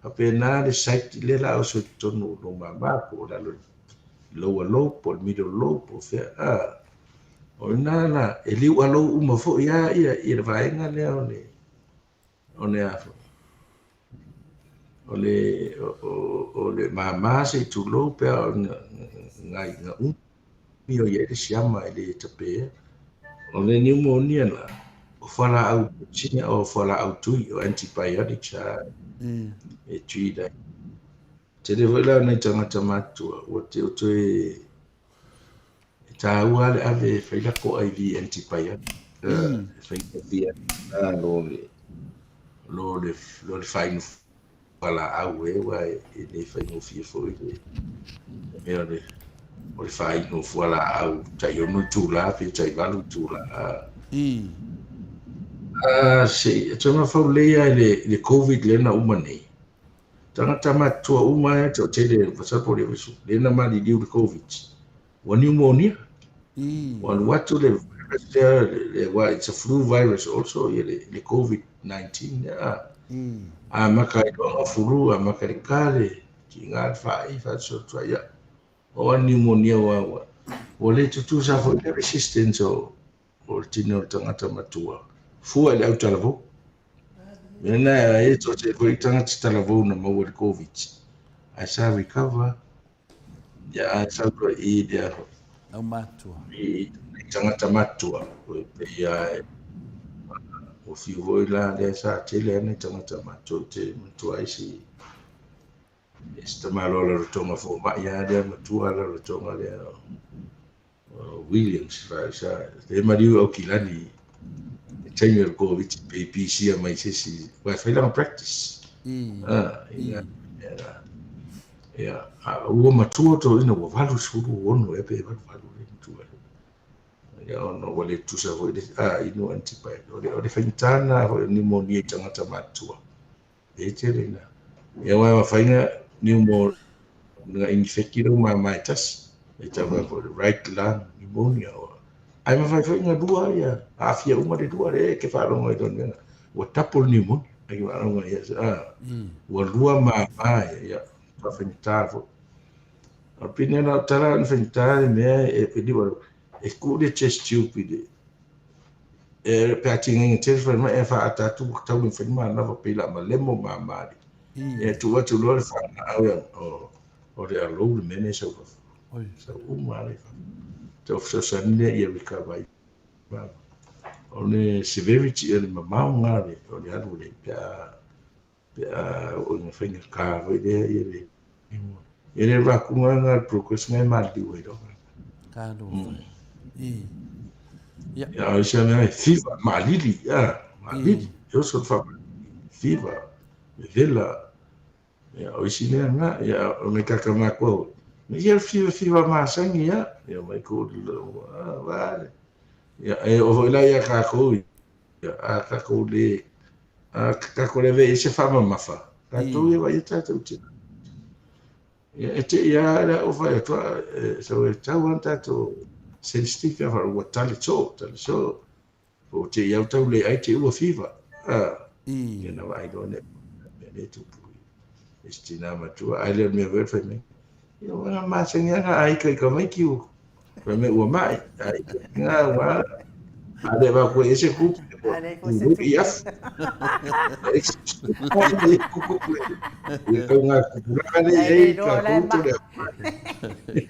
Faapena le site lea o le a oso i totonu o lou mama po o lalo i le lower lobe po o le middle lobe po o fea. O i ina la, e liualou uma foi lava ia le vaega lea o le o le a foi, o le o le mama se i tulou pe a o nai umi o i ai le siama e le tapea. O le pneumonia la, o fualaau sina o fualaau tui, o antibiotics a e treat ai. Tele foi la o nai tagata matutua ua te o toe E taua le ave e fai lako IV antibiotic. E fai IV lo le lo le lo le fainu fualaau e aua e le faigofie foi le mea o le o le fainu fualaau tai 6 itula pe tai 8 itula. A se i toe mafaufau lelei lava i le Covid lea na uma nei. Tagata matutua uma e toatele masalo po o le vaiaso lea na maliliu i le Covid ua pneumonia. Ua alu atu le virus lea le aua it's a flu virus also ia le le Covid 19 lea. Amata ai loa ona flu, amata i le kale, tiga le faai, faasoasoa ia. Ua pneumonia ua ua le tutusa foi le resistance o o le tino o le tagata matua fua i le autalavou. Mea lena e toatele foi tagata talavou na maua i le Covid ae sa recover. Ia ae sau loa i i le Aumatua. I tagata matua e pei lava ua fiu foi la lea sa tele lava nai tagata matua ou te manatua ai si si tamaloa Rarotonga fomai lava lea matua Rarotonga lea Williams sa e maliu i Aukilani i taimi o le Koviti pe pisia mai se isi aua e fai lana practice. Ia, a ua matua toeaina ua 86 ea pe 88 le matua lea. Ia ona ua le tutusa foi le inu antibiotic. O le faigata lena foi o pneumonia i tagata matutua. E tele ina. Ia aua e mafai ona pneumo na inifeki lou mama e tasi. E tau mai foi le right lung pneumonia. Ae mafai foi ona lua ia, aafia uma le lua lea e ke faalogo ai loa i le mea lena. Ua double pneumonia. E ke faalogo ai a, ua lua mama ia, ia faafaigata foi. O le pine na o tala na faigata le mea e e ku le chest tube i le e pe a tigaina tele falemai ae faaata atu ua tau le mafai ona manava pei o le a malemo mama alii. E tuu atu loa le faalaau o le alou le mea lenei e sau fafo. Sau uma lava i fafo. Tau fesoasoani lea ia recover ai mama. O le severity o le mamao lena o le alu le pe a pe a oo ina faigata foi lea ia le e le vakuga lena le progress na e maliliu ai loa. Talofa. I. Ia. Ia, o isi mea e fever, maalili, ia, maalili. E oso le faamaalili, fever, vevela. Ia, o isi mea na, ia, o nai kaka matua foi. Ia, le fever, fever masani, ia. Ia, mai ko, ah, ia, e oo foi la ia kākou, ia, a kākou le, a kākou le ave i se faamamafa, tātou ia vaai tātou tina. Ia, e te ia le au whai atua, e, so e tau an tātou sensitive ia whara, ua tale tō, tale tō, o te iau tau le ai te ua fever. Ah, ia na vaai loa ne, mea le tupu. E si tina matua, ai lea o le mea foi whai mai. Ia ua na masani lava na aika i tamaiti ua fai mai ua mai, aika na ua a le va koe ese tupe A leai foi se tupe. I afu. Ia tau ngā tupulaga le Ai i le ai iloa o la e tatou mai. le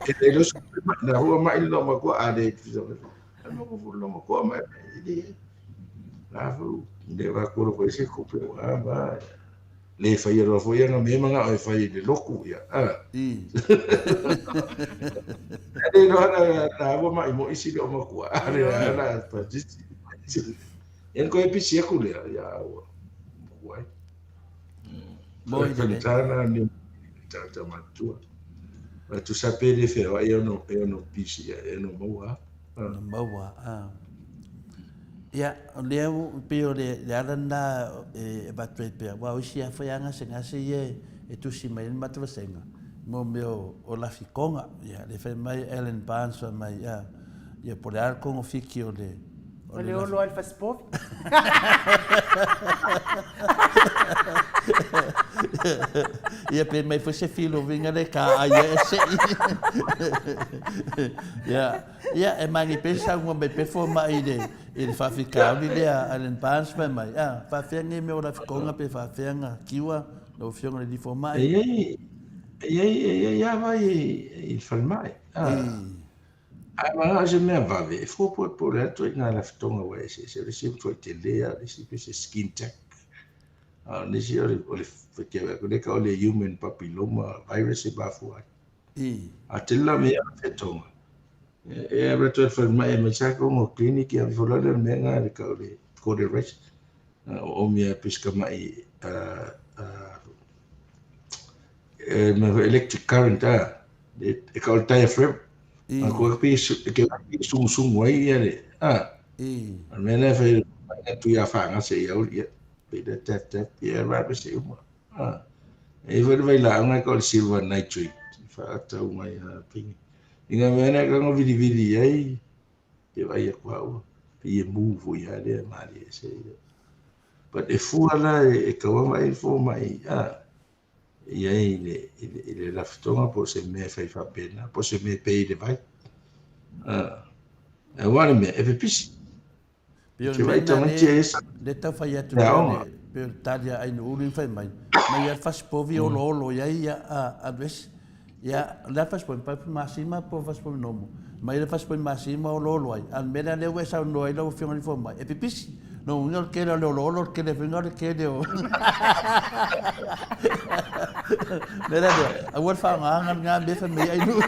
E le iloa se mai, na hua mai le matua a le a no fu le matua mai e le la fu le va kolo ko ese kupe wa ma le faia loa foi ana mea manao e fai i le loku ia a. A le iloa na na ua mai mo isi le o matua a le a la pa jisi. En ko e pisi aku lea ia ua matua ai. Moi le le. Faigata na ni tagata matutua. E tusa pe le feoai e ono e ono pisi e ono maua. Ono maua a. Ia, o lea e pei o le le ala lena e avatu ai pea, aua o isi lava foi a gasegase ia e tusi mai ai le matou vasega, mo mea o lafikoga. Ia, lea fai mai Alan Barnes fai mai, ia, ia po o le a le kogofiti o le O le olo lava i le fasipovi. Ia pe mai foi se filoviga le ka ai e sei. Ia, ia e mani pe saunoa mai pe fomai i le i le faafitauli lea Alan Barnes fai mai, a faafefea nei mea o lafikoga pe faafefea na kiua lau Afioga i le alii fomai. E i ai, e i ai, e i ai lava i le falemai. A e manao i se mea vave, e fua polepole atu ai i nā lafitoga ua eseese. O le isi e matuai tele lava, o le isi pei se skin tack, a o nisi o le, o le, lea e tau o le human papilloma virus e mafua ai. A tele la mea o lafitoga, e alu atu ai i le falemai e aumai sa koga o clinic, ia alu ifo loa lea o le mea lena e tau o le cauterization, o oomi lava pei se tamai mea foi electric current a, e tau o le diaphragm. A koe pei e ke e sumusumu ai ia le a. O le mea lea e fai ai tu ia whaangase i au ia. Pei le tap tap ia rape se uma. A. E foi le vailaau e tau o le silver nitrate. Whaatau mai a pingi. I ngā mea nei ka vilivili ai te vai aku au. Pei e move ia lea mali e se. But e fua la e kaua mai fo mai a. I ai i le, i le, i le lafitoga po o se mea e fai faapena, po o se mea e pei i le vai. Aua le mea, e pepisi. Pei o le Te mea vaai lena tamaiti le, e esa le tau fai atu le pei o aoga. le, pei o le tali a Ainuulu i fai mai, mai lava le fasipovi oloolo i ai ia a, alu ese. Ia, o le a le fasipovi, pai masima po o fasipovi nomo. Mai le fasipovi masima oloolo ai, a o le mea lea lea ua e saunoa ai lau Afioga i le Fomai, e pipisi. Lona uiga o le tele o le oloolo, o le tele foi o le tele o... Mea la lea, aua le faaaogaina lena mea fai mai ai nuu.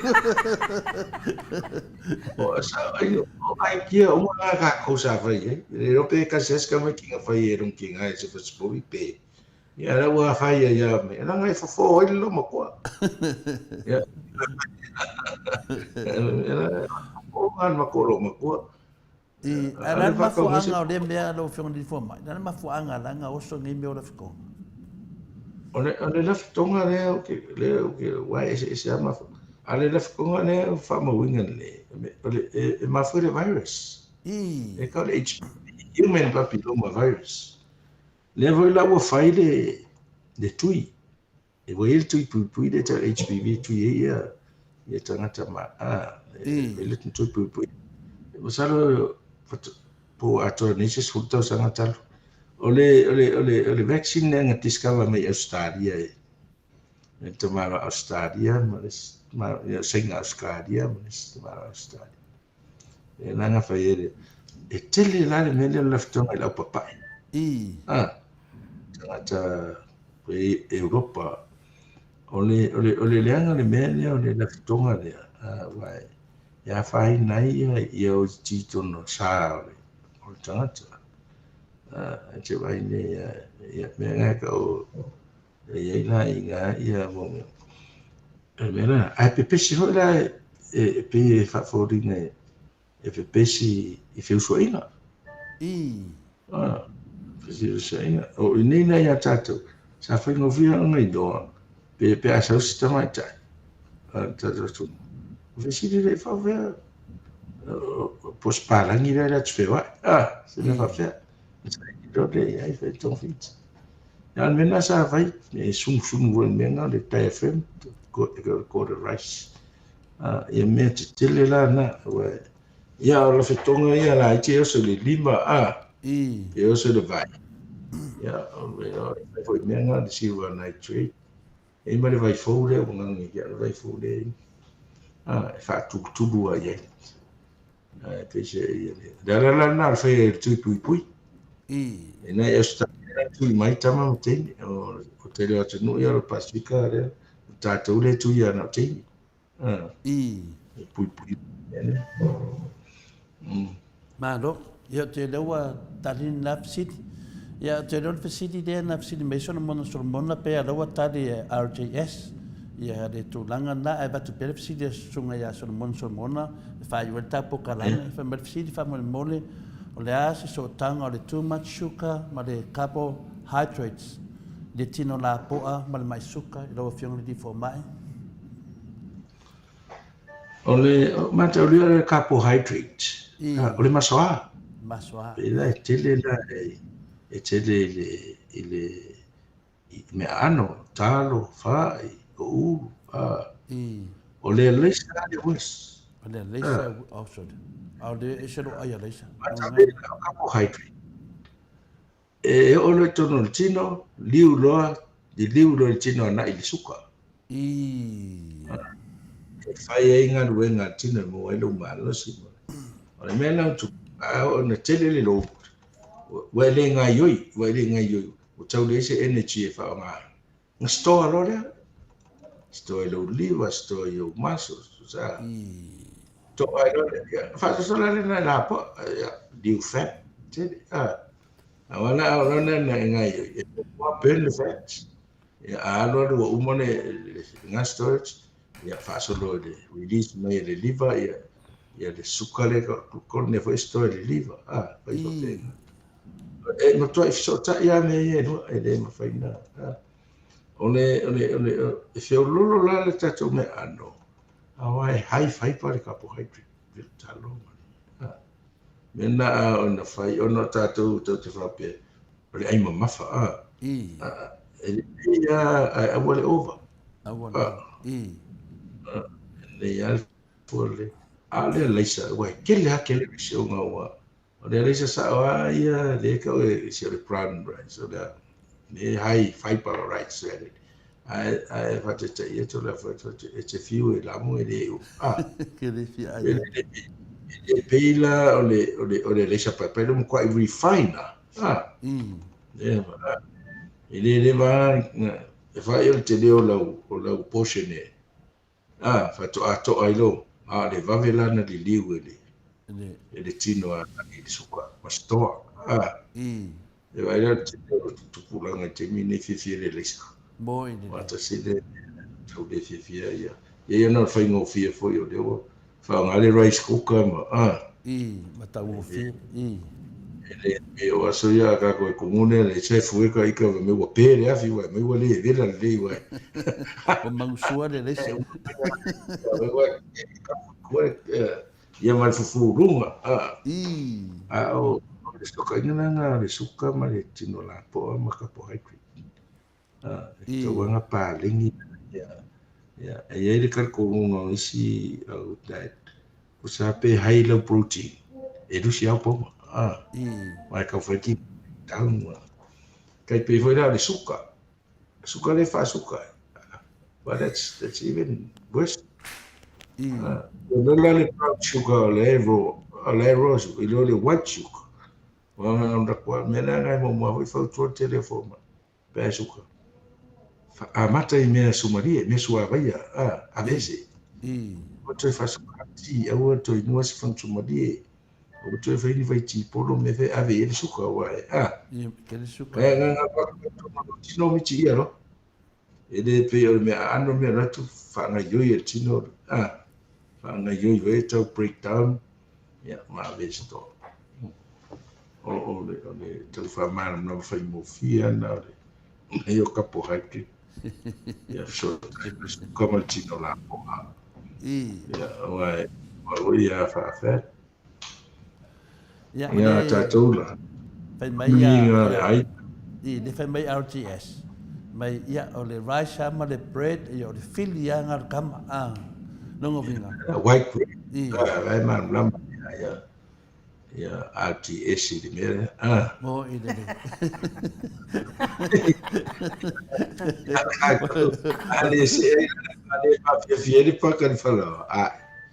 O sa ai o idea uma na kākou sa fai ai. E le iloa pe tasi lava si tamaiti na fai e lona tina i se fasipovi pe. Ia la ua fai ai lava me. Leaga e fofo ai le loomatua. Ia. O ngā matua loomatua. I, a o le a le mafuaaga o lea mea lau Afioga i le Fomai? O le a le mafuaaga la na oso nei mea o lafitoga? O le, o le lafitoga lea ou te, lea ou te, aua e eseese lava mafuaaga. A o le lafitoga lea ua faamauina lelei, o le, e, e mafua i le virus. I. E tau o le HPV, human papilloma virus. Lea foi la ua fai le, le tui. E ua i ai le tui puipui lea tau HPV e tui ai ia, ia tagata ma a, e, e le tui puipui. Masalo po o atoa nei se 10 tausaga talu. O le, o le, o le, o le vaccine lea na discover mai Australia e, e le tamaloa Australia ma le, ma, ia, Saina Australia ma le tamaloa Australia. E la na fai ai le, e tele la le mea lea o le lafitoga i le aupapae. Ah, tagata e Europa. O le, o le, o le leaga o le mea lea o le lafitoga lea, ah, aua e, e afaina ai ia, ia o iti tonu o sa o le, o le tagata. Ah, e te vaai nei, ia, ia mea nga e tau, e i ai la i ngā ia mo mea. E mea la, ae pepesi foi la e, e pei e faafoliga e, e pepesi i feusuaiga. Ah, pepesi i feusuaiga. O i nei la ia tātou, sa faigofie ona iloa, pe, pe a sau se tamaitai, a tātou atunuu. O fesili lea i faafefea, po o se palagi lea le atu feoai. Ah, se mea faafefea. Sa iloa lea i ai fai togafiti. A o le mea lena sa fai, e sumusumu foi i le mea lena o le diaphragm. Quarter rice. Ia mea tetele la na, aua ia o lafetoga ia laiti e oso i le lima, a, e oso i le vai. Ia, o le fai foi mea na le silver nitrate. E i ai ma le vai fou lea ua gagana ia le vai fou lea e faatulutulu ai ai. Ae peiseai ia le le ala la lena o le fai ai o le tui puipui. Ina ia Ausetalia e tui mai tama ma teine. O le tele o atunuu ia o le Pasifika lea, o tatou lea e tui lava na o teine. E puipui mea lea. Malo. Ia ou te iloa ua tali lena fesili. Ia ou te iloa o le fesili lea na fesili mai ai Solomona Solomona pei lava ua tali e RJS ia le tulaga lena ae avatu pea le fesili a Susuga ia Solomona Solomona e faaiu ai le ta polokalame. Fai mai le fesili faamolemole, o le a se sootaga o le too much sugar ma le carbohydrates i le tino lapoa ma le mai suka i lau Afioga i le Alii Fomai? O le mataulia o le carbohydrate, o le masoa. Masoa. Pei la e tele la e tele i le i le i meaano, talo, fai, o ulu, a. O le alaisa le worse. O le alaisa, oh sorry. A o le ese lou ai alaisa. Mataulia o carbohydrate. E oo loa i totonu o le tino, liu loa, liliu loa i le tino agai i le suka. E fai ai galuega a le tino e maua ai lou malosi. O le mea lena ua tupu, a oo ina tele le load, ua e le gaoioi, ua e le gaoioi, ua tau leai se energy e faaaoga ai. Ona store loa lea. Store i lou liver, store i ou muscles, sa. Toa ai loa lea. Ia, faasosola lea na lapoa, ia, liu fat, tele, a. Aua la, o lona na e gaoioi, e muamua burn le fat. Ia, a alu alu ua uma le, le storage, ia, faasolo i le release mai e le liver, ia, ia le suka lea, kone foi store i le liver, a, fai faapena. E matuai fesootai lava mea ia e lua, e le mafai na. O le, o le, o le, e feoloolo la le tatou meaano, aua e high fiber le carbohydrate, le talo ma le, mea na a ona fai, ona o tatou tatou te faapea, o le ai mamafa, a, e lelei lava, ae aua le over. Aua le over, E lelei lava le fua lelei. A o le alaisa, ua tele lava calories ona ua, O le alaisa sao lava ia lea e tau e se o le brown rice, o le a, le high fiber rice lea. Ae, ae faataitaia atu le afa atu, e te fiu e lamo e le u. Ah, Ke le fia ai. E le, e le pei la o le, o le, o le alaisa paepae le makuai refine ah. Ah, e, ah, e le leva e fai o le tele o lau, o lau portion e, A, faatoa to'a ai lou, a o le vave la na liliu e le, e le tino agai i le suka ma se toa. A, e vaai la le tele o tupulaga i taimi nei fiafia i le alaisa. Moi lelei. Aua tasi le mea tau le fiafia ia. Ia ia na o le faigofie foi o lea ua faaaoga le rice cooker ma, a. Ma taugofie, E le pei o aso ia a kākou e komune ana i se fue ka ika wa me ua pē le afi wa me ua le vela lelei wa. Ua magusua le alaisa. Ia ma le fufu luga. A o le sokaiga lena o le suka ma le tino lapoa ma carbohydrate. E tatau lava ona paleni. Ia, e i ai le talitonuga o isi au diet, tusa pe high lau protein, e lusi lava pauma. Aua e tau fai ki down. Tai pei foi la o le suka. Suka lea e faasuka. But that's even worse. O le la le brown sugar o le raw, o le raw sugar, i lo le white sugar. Ua mea lea e muamua foi fautua le tele o fomai. Pe a suka. Amata i mea sumarie, mea suavaia, a, aveese. Aua toe faasuka ti, aua toe inua se fanu sumarie, aua toe fai ni vai tipolo mea fe ave i ai le suka, aua e, a. Ke le suka. Mai agaga whakatona no tino miti ia lo. E le pei o le mea aano mea ratu whaangaioi e le tino, a, whaangaioi wei tau break down, ia, ma aveese toa. O, o le, o le tau whaamānamanama whaingofie ana o le mea o carbohydrate. Ia, so, suka ma le tino lapoa. Ia, aua e, aua oi a whaafat. Ia, Ia, tātou la. Fai mai ia, Ia, le ai. I, le fai mai RGS. Mai, ia, o le rice lava ma le bread, ia, o le fili lava lena o le tama, a, lona uiga. White bread, a, la e malamalama ia, ia, RTS i le mea lea, a. Mo i lelei. A le see ai, a le faafiafia ai le paka i le falaoa, a,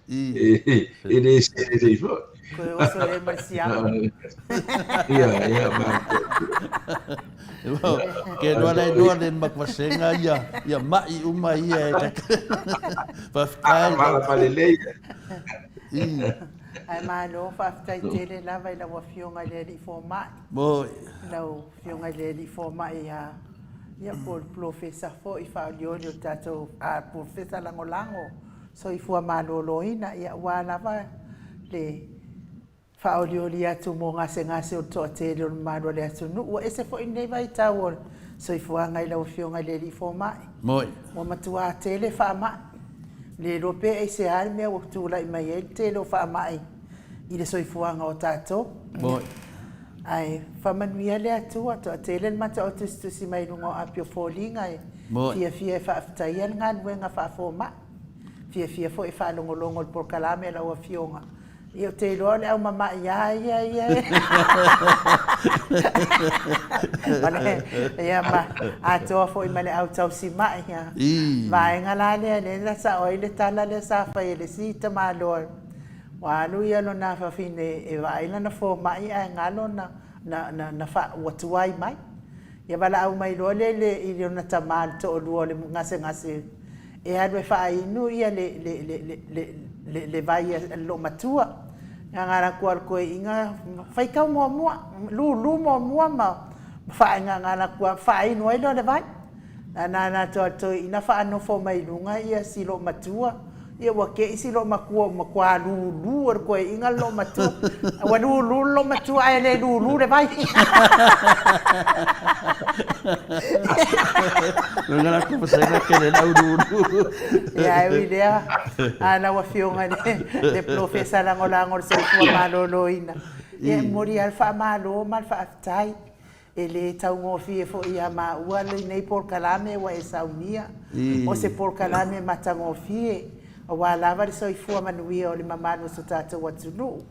e le see lelei foi. Koe oso e ma le siama. Ia, ia, ma. Ke noa le noa le makuasenga ia, ia mai uma ia e ka. Faafetai. Malama lelei. Ae malo, faafetai tele lava i lau Afioga i le Alii Fomai. Moi. Lau Afioga i le Alii Fomai ia, ia po o le Polofesa foi faaolioli o le tatou, a, Polofesa Lagolago Soifua Maloloina, ia aua lava le faaolioli atu mo gasegase o le toatele o le mamalu o le atunuu. Ua ese foi lenei vaitau o le soifuaga i lau Afioga i le Alii Fomai. Moi. Ua matua tele faamai. Le iloa pe aisea le mea ua tulai mai ai le tele o faamai i le soifuaga o tatou. Moi. Ae faamanuia le Atua, toatele le mata o tusitusi mai luga o api o foliga e fiafia e faafetaia le galuega faafomai. Fiafia foi e faalogologo i le polokalame a lau Afioga. Ia ou te iloa o le au mama'i a ia ia e. Ia ma atoa foi ma le au tausima'i ia. Vaega la lea lea na sao ai le tala lea sa fai e le isi tamaloa ua alu ia lona fafine e vaai lana fomai ae galo na na na na fa ua tuai mai. Ia valaau mai loa lea i le i lona tama le toalua o le gasegase e alu e faainu ia le le le le le le vai a le loomatua. Ia gala atu a le toeaina faitau muamua, lulu muamua ma faaagaga atu a faainu ai lea o le vai. Na nana atu a le toeaina faanofo mai luga ia si loomatua, ia ua tei si loomatua ua matua lulu e le toeaina le loomatua. Ua lulu le loomatua ae le lulu le vai. Lona la ku pasena ke le lau lulu. Ia ae ui lea, a lau Afioga i le Polofesa Lagolago o le Soifua Maloloina, ia e momoli lava le faamalo ma le faafetai. E le taugofie foi ia maua lenei polokalame ua e saunia. O se polokalame matagofie, aua lava le soifua manuia o le mamalu o so tatou atunuu.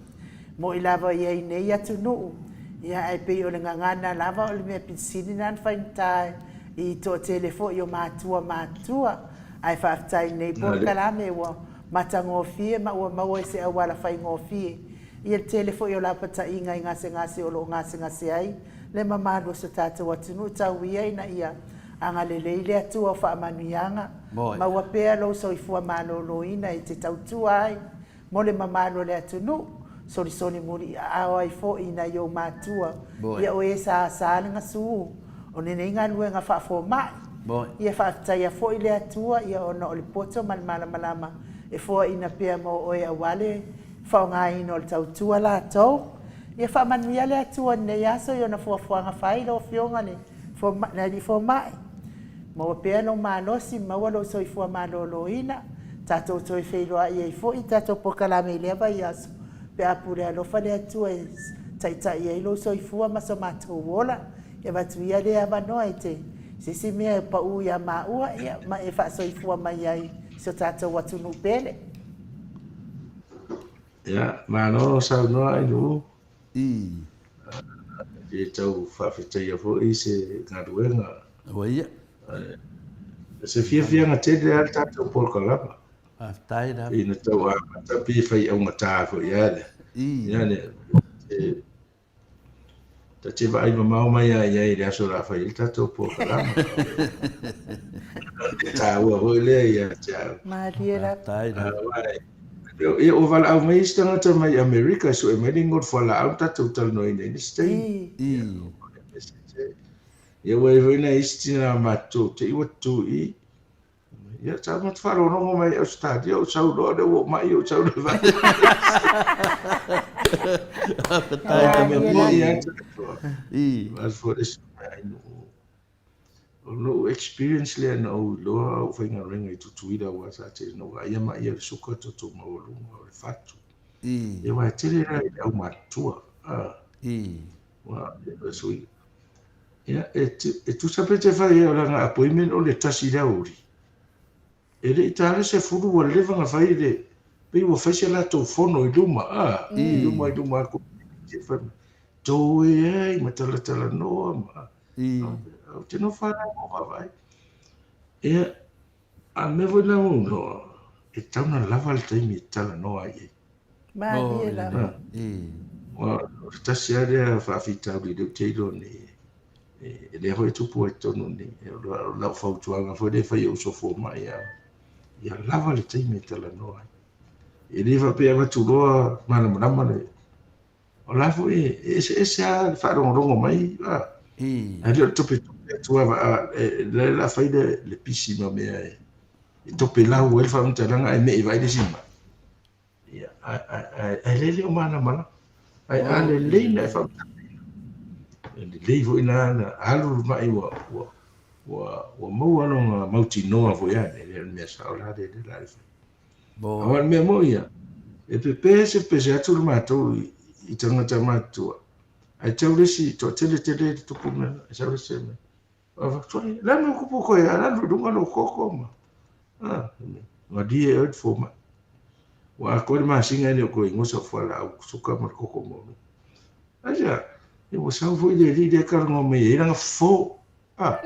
Mo'i lava i ai nei atunuu, ia ae pei o le gagana lava o le mea pilisili lena na faigata i toatele foi o matua matutua. Ae faafetai i lenei polokalame ua matagofie ma ua maua i se auala faigofie ia le tele foi o lapataiga i gasegase o lo o gasegase ai le mamalu o so tatou atunuu. Tau ia ina ia agalelei le Atua o faamanuiaga, maua pea lou soifua maloloina e te tautua ai mo le mamalu o le atunuu, solisoli muli aao ai foi i nai ou matua, ia o e sa asa le gasu o lenei galuega faafomai. Ia faafetaia foi le Atua ia ona o le poto ma le malamalama e foaina pea mo oe aua le faaaogaina o le tautua latou. Ia faamanuia le Atua i lenei aso i ona fuafuaga fai lau Afioga i le Alii Fomai. Maua pea lou malosi, maua lou soifua maloloina, tatou toe feiloai ai foi i tatou polokalame i lea vaiaso, pe a pule alofa le Atua e taitai ai lou soifua ma so matou ola. E avatu ia lea avanoa e te se isi mea e pau ia maua, ia, ma e faasoifua mai ai i so tatou atunuu pele. Ia, malo saunoa Ailuu. E tau faafetaia foi se galuega. Ua ia. Se fiafiaga tele lava le tatou polokalama. Faafetai lava. Ina tau amata pe fai augata foi lava lea. Ia le, ta te vaai mamao mai lava i ai i le aso o le a fai ai le tatou polokalama. E taua foi lea ia te au. Malie lava. Faafetai lava. Ia, ua valaau mai isi tagata mai Amerika e sue mai le igoa o le fualaau na tatou talanoaina ai le isi taimi. Ia, ua i ai foi nai isi tina matutua te i ua tutu i i. Ia, sa matou faalogologo mai i Ausetalia, ou sau loa, lea ua ou mai, ou sau loa. Faafetai lava. Moni lava tatou. O lou experience lea na ou iloa a ou faigaluega i Tutuila aua sa tele na ou vaaia mai o le suka toto maualuga o le fatu. Ia aua e tele la i le aumatutua. Ua sui. Ia, e tusa pe te fai ai o lana appointment o le tasi i le aoauli. E le i ta le 10 ua leva ona fai le, pei ua fai se latou fono i luma, a, i luma i luma atu, fai mai, toe ai ma talatalanoa ma, ou te nofo lava ma ou vaavaai. Ia, a o le mea foi lena ua ou iloa, e tatau ona lava le taimi e talanoa ai i ai. Malie lava. Aua o le tasi lava lea faafitauli lea ou te iloa nei, e lea foi e tupu ai i totonu nei. O lau fautuaga foi lea e fai i ou uso fomai, ia lava le taimi e talanoa ai. E le faapea e avatu loa malamalama le... O la foi e eseese lava le faalogologo mai, ae le o le topetope atu lava, o la o le a fai le pisi ma mea e topelau ai le faamatalaga ae mee vaai le isi mai. Ia, ae lea e le o malamalama. Ae a lelei ona e faamatalaina, e lelei foi la ona alu le mai ua, ua, ua, ua maua lona mautinoa foi lava, e le o le mea sao la lea o le a fai. Aua o le mea moni ia, e pepese pepese atu le matou i tagata matutua, ae tau le isi toatele tele le tupu mea, e sau le isi mea. Avatu ai, le a le mea ua tupu koe, a alu i luga lou koko ma, a, malie oe le fomai. Ua atoa le masina e le o toe igoa sau fualaau suka ma le koko maualuga. Aisea? Ia ua sau foi le alii lea e talanoa mai ai lana fofo. A, a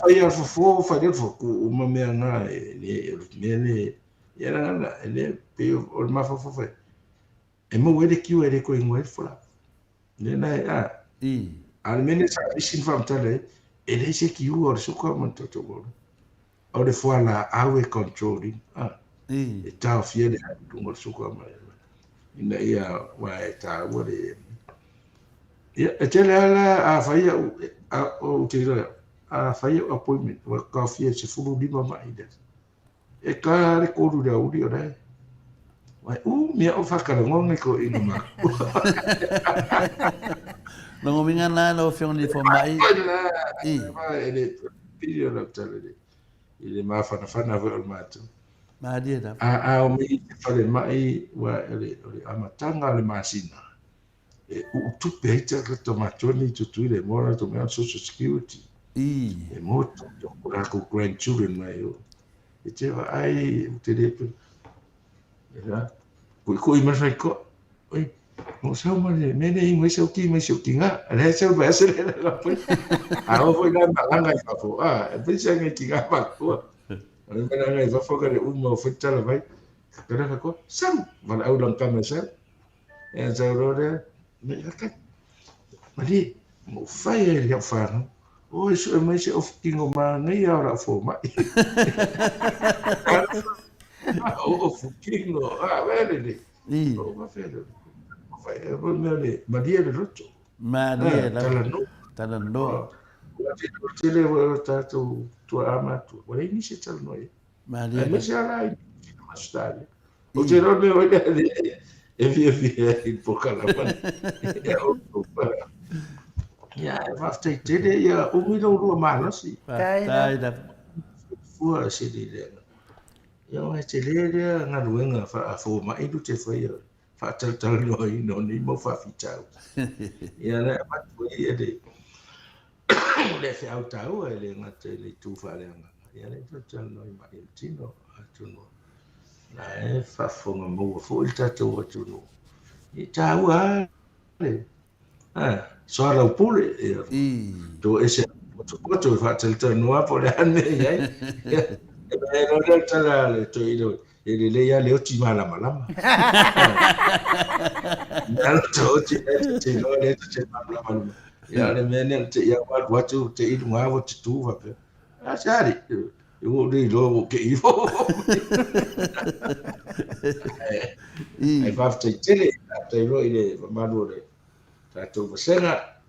fai lava le fofo, fai lea le fofo, tuu uma mea na, e le, o le mea le, ia leaga e le, pei o le mafaufau foi, e maua ai le kiu e le toe igoa ai le fualaau. Lea la e, a, a o le mea lea sa misi na faamatala ai, e leai se kiua o le suka ma le toto maualuga. O le fualaau e control ina, a, e taofia le alu i luga o le suka ma ina ia, aua e taua le, ia, e tele lava la a fai au, a, ou te iloa, a fai au appointment, ua taofia i le 15 mai i le aso. E ka le 3 i le aoauli o la e. Wai, umi au faatalanoa nai toeaiina matutua. Lona uiga la lau Afioga i le Fomai, i. E le pili o lau tala i le mafanafana foi o le matou. Malie lava. A o mai i te falemai, ua o le amataga o le masina, e uu tupe ai tagata matutua nei i Tutuila e maua latou mea o social security. E maua tupe o latou grandchildren mai o. E te vaai, ou te le pe... Kuikui mai le faitotoa. Oi, na ou sau ma le mea lea e inu ai sau ti mai si ou tina. A lea e sau mai ase le la pui. A oo foi la malaga i fafo, a, e pei se aga i tina matutua. O le malaga i fafo ka le uma o foi tala mai. Ka le faitotoa, sau, valaau lana tama e sau. E sau loa lea, me i ake, malie, ma ou fai ai i lau fanau, oi sue mai se ofu tino manaia o lau fomai. Ofu tino, a wea lelei. O ma fea lea. Fai, e mea le, malie le loto. Malie lava. Talanoa. Talanoa. Ua tele o tatou tuaa matua, ua leai nisi e talanoa i ai. Malie. Aemaise lava la i Ausetalia. Ou te iloa le mea foi lea e fiafia ai i le polokalame lenei. Ia, ae faafetai tele, ia umi lou lua malosi. Faafetai lava. Fua sili lea. Ia, aua e tele lea galuega faa-fomai lu te faia faatalatalanoaina o nei mau faafitauli. Ia, o lea e avatu ai le le feau taua e le gata i le itu faaleagaga, ia lea e talatalanoa i mai o le tino, atonu o la e faafofoga maua foi le tatou atunuu. E taua lava le soalaupule, ia, toese potopoto e faatalatalanoa po o le a le mea e i ai. Ia, e loa lea o le tala a le toeaina, E lelei lava le oti malamalama. Mea la te oti lea te te iloa lea te te malamalama luma. Ia o le mea lea te ia ua alu atu te i luga ua te tu faapea. A se ali, e ua ou le iloa ua ou te i Ae faafetai tele, faafetai loa i le mamalu o le tatou vasega.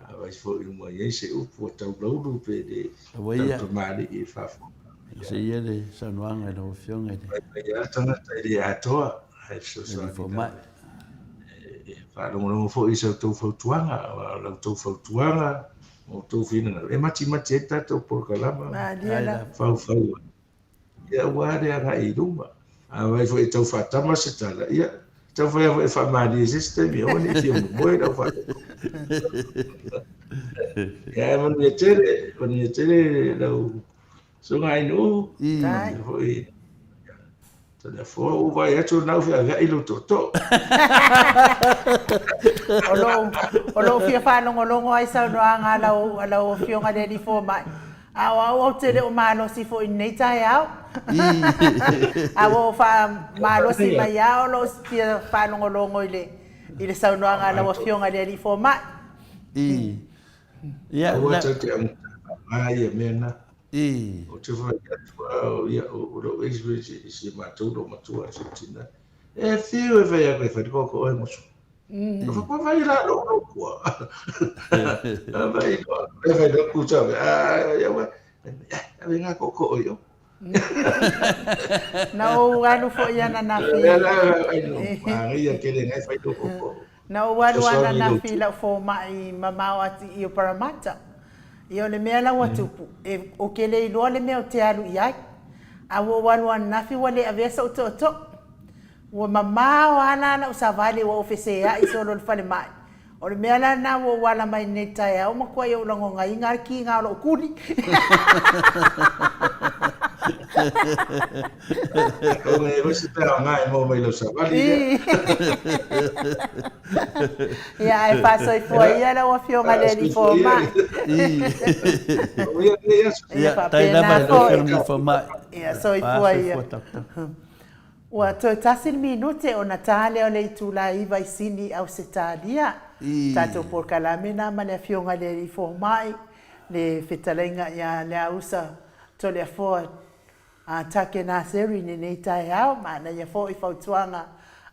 Afai foi ua i ai se upu ua taulaulu pe le tautamalii i le faafofoga. Se ia le saunoaga i lau Afioga i le. Mai mai lava le tagata e le atoa, ae fesoasoani lava. E faalogologo foi i sa outou fautuaga, aua o la outou fautuaga ma outou finagalo e matimati ai le tatou polokalama ma faufau ai. Ia aua le agai i luma. Afai foi e tau faatama se tala, ia, taumafai lava foi e faamalie i se isi taimi, aua ne i fia momoe lau faalogo. Ia, manuia tele, manuia tele lau susuga Ainuu. Faafetai. Foi Toleafoa ua vaai atu o lena ua feaveai lou tootoo. O lou, o lou fia faalogologo ai saunoaga a lau, a lau Afioga i le Alii Fomai, a o au ou te le o malosi foi i lenei taeao. A ua ou faamalosi mai lava o lou fia faalogologo i le, i le saunoaga a lau Afioga i le Alii Fomai. Ia, Aua tou te augata faaaoga ia mea na. Ou te fai atu, ia, o lou experience i si matou lou matua si tina. E fiu e fai atu e fai le koko oe mosu. O fa kwa vai la lo lo kua. Vai lo e fai lo ku sa a ia wa. Ave nga koko o yo. Na ou alu foi ananafi. Ai ia kele ngai fai lo koko. Na ou alu ananafi i lau fomai mamao atu i Parramatta. Ia o le mea la ua tupu, e, ou te le iloa le mea ou te alu i ai. A ua ou alu ananafi ua le avea sou tootoo. Ua mamao lava la lau savali ua ou feseai solo i le falemai. O le mea la lena ua ou ala mai nei i le taeao ua matuai ou lagonaina lava le kiga o lou kuli. Atonu e i ai foi se mea aoga e maua mai i lau savali lea. Ia, ae faasoifua ia lau Afioga i le Alii Fomai. Ia faapena foi. Ia, soifua ia. Ua toe tasi le minute ona ta lea o le itula 9 i Sini i Ausetalia. Tatou polokalame lena ma le Afioga i le Alii Fomai, le fetalaiga ia Leausa Toleafoa Take Naseri i lenei taeao. Manaia foi fautuaga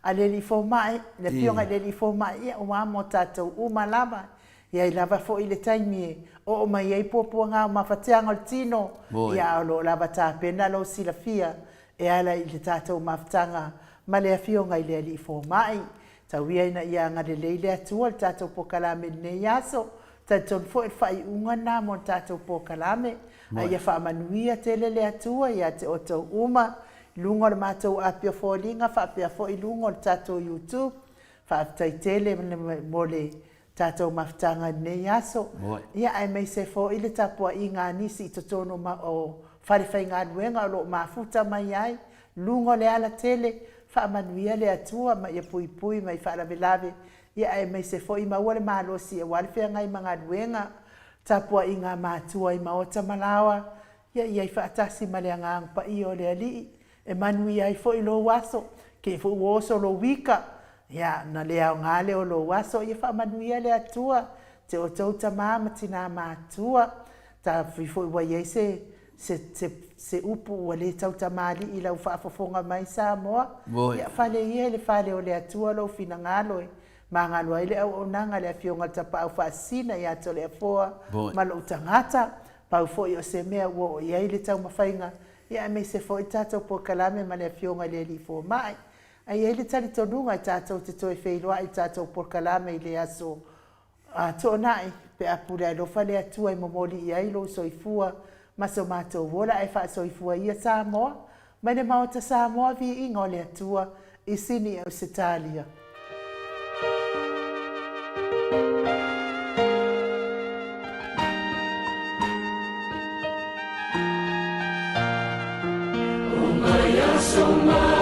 a le Alii Fomai, le Afioga i le Alii Fomai, ia aua mo tatou uma lava. E i ai lava foi le taimi e oo mai ai puapuaga o mafatiaga o le tino, ia a o lo o lava tapena lou silafia e ala i le tatou mafutaga ma le Afioga i le Alii Fomai. Tau ia ina ia agalelei le Atua i le tatou polokalame i lenei aso. Talitonu foi o le faaiuga lena mo le tatou polokalame. A ia faamanuia tele le Atua ia te outou uma i luga o le matou api o foliga faapea foi i luga o le tatou YouTube. Faafetai tele mo le tatou mafutaga i lenei aso, ia aemaise foi le tapuaiga a nisi i totonu o falefaigaluega o lo o mafuta mai ai luga o le alatele, faamanuia le Atua ma ia puipui mai faalavelave, ia aemaise foi maua le malosi aua le feagai ma galuega, tapuaiga a matua i maota ma laoa, ia i ai faatasi ma le Agaga Paia o le Alii E manuia ai foi lou aso, te foi ua oso lou ika, ia, na le aoga lea o lou aso, ia faamanuia le Atua te outou tama ma tinā matua. Ta fui foi ua i ai se, se, se, se upu ua le tautamalii i lau faafofoga mai Samoa, ia fale ia i le fale o le Atua lou finagalo e magalo ai le auaunaga a le Afioga i le Tapaau Faasisina ia Toleafoa ma lou tagata. Pau foi o se mea ua oo i ai le taumafaiga Ia aemaise foi tatou polokalame ma le Afioga i le Alii Fomai. A i ai le talitonuga e tatou te toe feiloai i tatou polokalame i le aso Toonai, pe a pule alofa le Atua e momoli i ai lou soifua ma so matou ola ae faasoifua ia Samoa mai le Maota Samoa Viiga o le Atua i Sini Ausetalia. Omai aso mai.